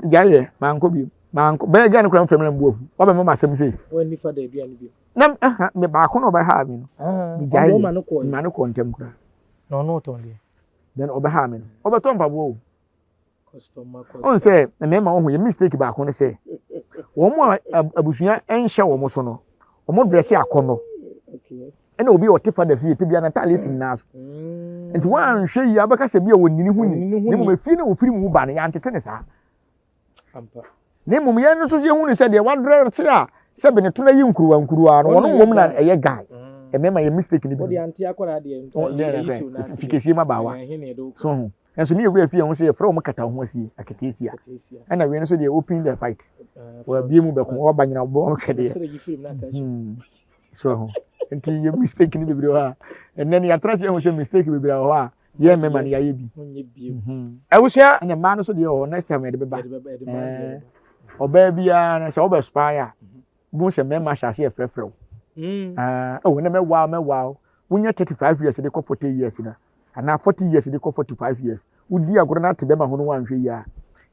Megyaeɛ, mankɔ bio. Mankɔ, bɛyɛ gɛ no koraa mfrɛ me na mbu afu. Wabɛma m'asɛm sei. Na aha, me baako na ɔbɛhaa me no. Megyaeɛ, mema no kɔɔ ntɛm koraa. Na ɔno ɔtɔn deɛ? Then ɔbɛhaa me no. Ɔbɛtɔ mpaboa o. Ɔn sɛ mmarima wɔn ho yɛ mistake baako ne sɛ wɔn a abusua nhyɛ wɔn so no wɔn drɛse akɔnɔ ɛna obi a ɔte fada fie te bia n'ataade si nyinaa so mm. nti wɔanhwɛ yie abɛka sɛ bi a wɔnni ne ho ni ne mmom efie na ofiri mu ba no yɛantete ne saa Na mmom yɛn nso yɛhu no sɛ deɛ wadrɛse a sɛ bene to no ayi nkuruwa nkuruwa no wɔn mmom na ɛyɛ guy ɛmɛma yɛ mistake no bi fikesie ma baawa so ho nso ne yɛwura fie ho sɛ yɛfrɛ wɔn kata ho asie aketeesia ɛna wei nso deɛ open the fight wɔabie mu bɛko wɔba nyina wɔbɔ hwɛ deɛ so ho nti yɛ mistake no bebree hɔ a ɛnɛ no yɛatra se yɛhu sɛ mistake bebree wɔ hɔ a yɛn mmarima no yɛayɛ bi. Mhm. Abusua. Ɛna mmaa no so deɛ wɔ next time yɛde bɛba. Ɔbaa biara no sɛ wobɛ spy a bu sɛ mmarima ahyɛ ase yɛfrɛfrɛ wo. Mm. Ah, oh, na mɛwa mɛwa wo. Wonya 35 years de kɔ 40 years na anaa 40 years de kɔ 45 years. Wodi agorɔ no ate bɛma ho no wanhwɛ yi a.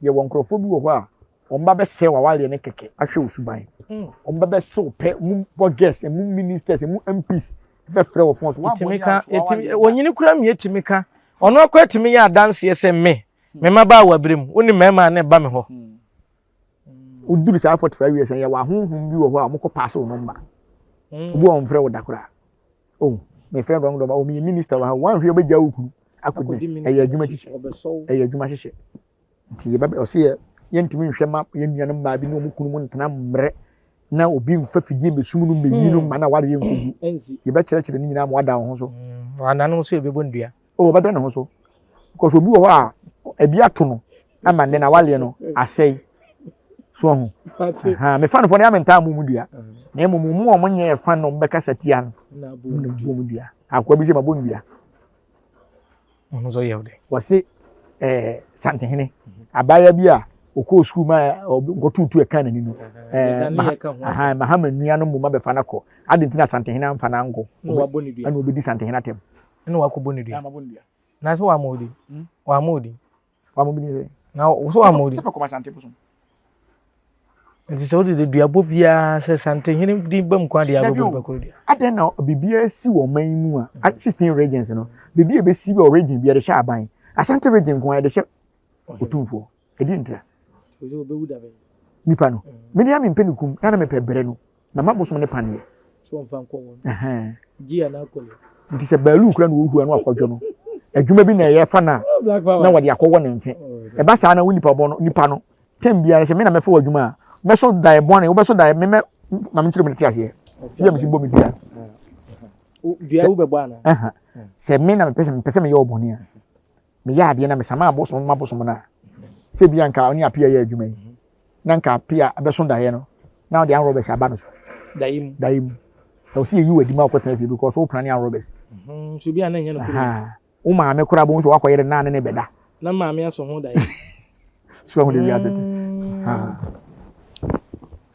Yɛwɔ nkurɔfoɔ bi wɔ hɔ a wɔn ba bɛsɛe w'awareɛ no kɛkɛ ahwɛ wo suban. Hmm. Wɔn ba bɛsɛ wo pɛ, mu bloggers, mu ministers, mu MPs bɛfrɛ wɔ fon so. Ɛtumi ka, ɛtumi, wɔnyini kura mi ɛtumi ka. Ɔno akɔ ɛtumi yɛ adanseɛ sɛ me, hmm. me mma ba wɔ abere mu, wo ne mmarima a na ɛba me hɔ. Hmm. Woduru saa 45 years yɛ wɔ ahonhom bi wɔ hɔ a wɔkɔ paase wo nɔmba. Obi wɔ wɔn frɛ wo da koraa. Oh, me friend wrong number. Oh, me minister wɔ ha. Wɔn ahwɛ ɔbɛgya wo kunu akɔdi. Ɛyɛ adwuma hyehyɛ. Ɛyɛ adwuma hyehyɛ. Nti yɛbɛ ɔse yɛ yɛntumi nhwɛ ma yɛn nuanom mmaa bi ne wɔn kunu mu ntena mmerɛ na obi mfa fidie mbɛsum no mbɛyi no hmm. ma na awareɛ nkɔgu. Yɛbɛkyerɛkyerɛ ne nyinaa ma wada wo ho so. Hmm, ananom nso yɛbɛbɔ nnua. Oh, ɔbɛda ne ho so. Because obi wɔ hɔ a ebi ato no ama nnɛ na awareɛ no asɛe. So ɔho. Mefa no fɔ no yɛ mentaa mu mu dua. Na mmom mu a wɔnyɛ ɛfa no wɔbɛkasa tia no. Mu na bɔ mu dua. Akoa bi sɛ mabɔ nnua. Ɔno nso yɛ ɔdɛ. Wɔse ɛɛ Santehene, abaayewa bi a ɔkɔɔ sukuu ma nkɔtuutu ɛka n'ani no, ɛɛ Mahama nua no mmom abɛfa no akɔ. Adi nti na Santehene amfa no ankɔ. Ɛna ɔbɛdi Santehene atɛm. Ɛna wakɔbɔ ne dua. Na sɛ wama odi. Wama odi. Wama obi sɛ. Na so wama odi. Sɛ mɛkɔma Sante bosom. Nti sɛ wode de duabɔ biara sɛ Santehene din ba mu kwan deɛ abɛbɔ nipa koro dua. Adɛn na biribiara si wɔ ɔman yi mu a 16 regions no biribi a ɛbɛsi wɔ region bi yɛde hyɛ aban Asante region nko ara yɛde hyɛ otumfoɔ ɛdi ntira. Nipa no, me deɛ mempɛ ne kum, na na mepɛ brɛ no. Na ma bosom ne paneɛ. Nti sɛ baalu kura na ɔhura no akɔdwo no, adwuma bi na ɛyɛ fa no a, na wɔde akɔwɔ ne mfe. Ɛba saa na wo nipa bɔ no, nipa no, tɛm biara sɛ me na mɛfa wɔ adwuma a, mɛso daeɛ bɔne, wobɛso daeɛ, me mɛ, ma menkyerɛ mu ne te aseɛ. Sɛ bia mesi bɔ me dua. Dua wobɛbɔ anaa? Sɛ me na mepɛ sɛ mepɛ sɛ meyɛ wo bɔne a, meyɛ adeɛ na mesama abosom ma bosom no a, sɛ bia nka ɔne apia yɛ adwuma yi, na nka apia bɛso daeɛ no, na ɔde arm robbers aba no so. Daeɛ mu. Daeɛ mu. Ɛwɔ sɛ yɛyi w'adi ma wokɔtena fie because wo plane arm robbers. Mhm, so bi a na ɛnyɛ no koro. Wo maame koraa bɛhu sɛ woakɔyere naa ne ne bɛda. Na maame aso ho daeɛ. So ahu de wiase te.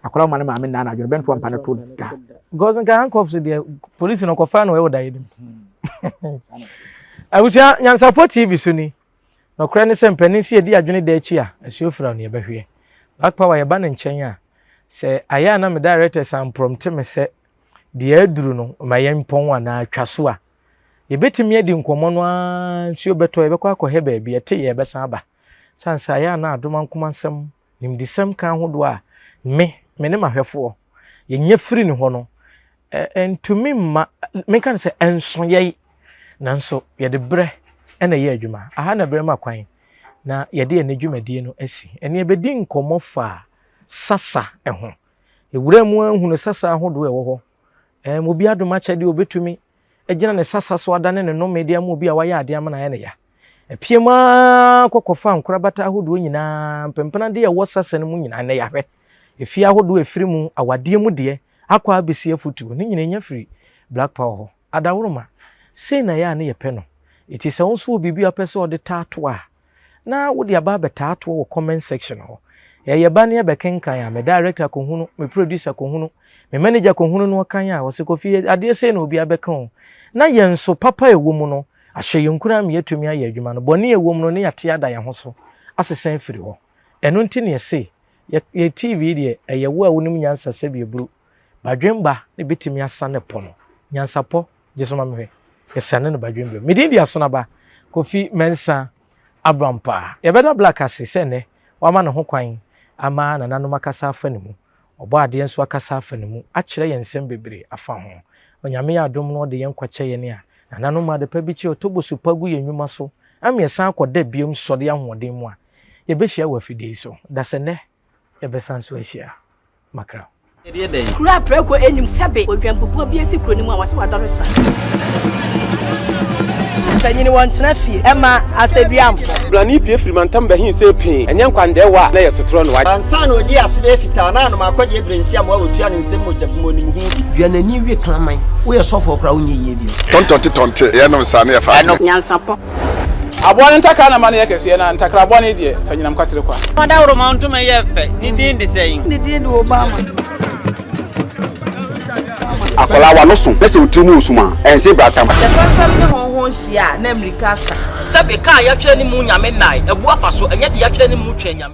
Akwadaa ma ne maame nna anadwo no bɛnto ampa no to da. Because nka handcuffs deɛ polisi no kɔfa no ɛwɔ daeɛ no mu. Abusua Nyansapɔ TV so ni. Nɔkorɛ ne sɛ mpanin si yɛdi adwene da akyi a asuo fira no yɛbɛhweɛ. Black Power yɛba ne nkyɛn a sɛ ayɛ a na me directors amprɔmte me sɛ deɛ aduru no ma yɛmpɔn anaa twa so a yɛbɛtumi adi nkɔmmɔ no ara nsuo bɛtɔ yɛbɛkɔ akɔhɛ baabi ɛte yɛbɛsan aba. Sane sɛ ayɛ a na adom ankoma nsɛm nimdesɛm kan ahodoɔ a me, me ne m'ahwɛfoɔ, yɛnya firi ne hɔ no, ɛntumi mma, menka no sɛ ɛnso yɛn, nanso yɛde berɛ na ɛyɛ adwuma. Aha na berɛ ma kwan na yɛde ɛnɛ dwumadie no asi. Ɛne yɛbɛdi nkɔmmɔ fa sasa ho. Ewura mu ahunu sasa ahodoɔ ɛwɔ hɔ. Ɛm, obi adom akyɛdeɛ obɛtumi agyina ne sasa so adane ne nnome de ama obi a wayɛ adeɛ ama no ayɛ no ya. Apue mu ara kɔ kɔfa nkorabata ahodoɔ nyinaa, mpempenadeɛ a ɛwɔ sasa no mu nyinaa, nnɛ yɛahwɛ. Efie ahodoɔ a ɛfiri mu, awadeɛ mu deɛ, akɔ abɛsi afotuo, ne nyinaa ɛnya firi Black Power hɔ. Adaworoma, sei na ɛyɛ a ne yɛpɛ no. Enti sɛ wo nso wɔ biribi a wopɛ sɛ wɔde taa toɔ a, na wode aba abɛtaa toɔ wɔ comment section hɔ. Yɛyɛ ba ne yɛbɛkenkan a, me director kɔhunu, me producer kɔhunu, me manager kɔhunu na ɔkan a, ɔse Kofi adeɛ sei na obiara bɛka o. Na yɛn nso papa a ɛwɔ mu no, ahyɛ yɛn nkuran ama yɛatumi ayɛ adwuma no. Bɔne a ɛwɔ mu no ne yɛate ada yɛn ho so asesa afiri hɔ. Ɛno nti na yɛse yɛ yɛ TV yi deɛ ɛyɛ wo a wonim nyansa sɛbi aburu. Badwemba na ɛbɛtumi asane pɔ no. Nyansapɔ Gye so ma me hwɛ. Yɛsane no badwemba mu. Me din de Asonaba Kofi Mensah Abrampah. Yɛbɛda Black ase sɛ nnɛ wama ne ho kwan ama nananom akasa afa ne mu. Ɔbɔadeɛ nso akasa afa ne mu akyerɛ yɛn nsɛm bebree afa ho. Onyame yɛ adom na ɔde yɛn nkwa kyɛ yɛn a, nananom ma adepa bi kye ɔtɔ bosu pa gu yɛn nnwuma so ama yɛsan akɔ da biom sɔde ahoɔden mu a, yɛbɛhyia wɔ afidie yi so. Dasɛ nnɛ yɛbɛsan nso ahyia. Makra. Kuro a prako nnim sɛbe odwanbubuo bi asi kuro no mu a wɔse wadɔre sra. Mpanyini wɔntena fie ɛma asɛduamfo. Blani pue firi mantam bɛhe see pee, ɛnyɛ nkwandɛɛwa a na ɛyɛ sotorɔ no. Ansa na ɔdii ase bɛyɛ fitaa na anom akɔdeɛ berɛ nsiamoa a ɔtua ne nsam mogya gu mu ɔnim ho bi. Dua n'ani we kraman. Woyɛ sɔfoɔ koraa wonyɛ yie bio. Tɔntɔnte tɔnte, yɛnom saa na yɛfa adeɛ. Nyansapɔ. Aboa no ntakra na ma no yɛ kɛseɛ, na ntakra bɔne deɛ, fa nyinam kwatere kwa. Ɔdawuroma ntoma yɛ fɛ, ne din de sɛn? Ne din de Obama. Akwadaa w'ano so na sɛ wo tiri mu resum a, ɛnse bratam. Sɛ fɛmfɛm ne hɔnhɔn hyia a, na mmirika asa. Sɛbe, ka a yɛatwerɛ ne mu Nyame nnae, abu afa so, ɛnyɛ deɛ yɛatwerɛ ne mu Twɛn Nyame.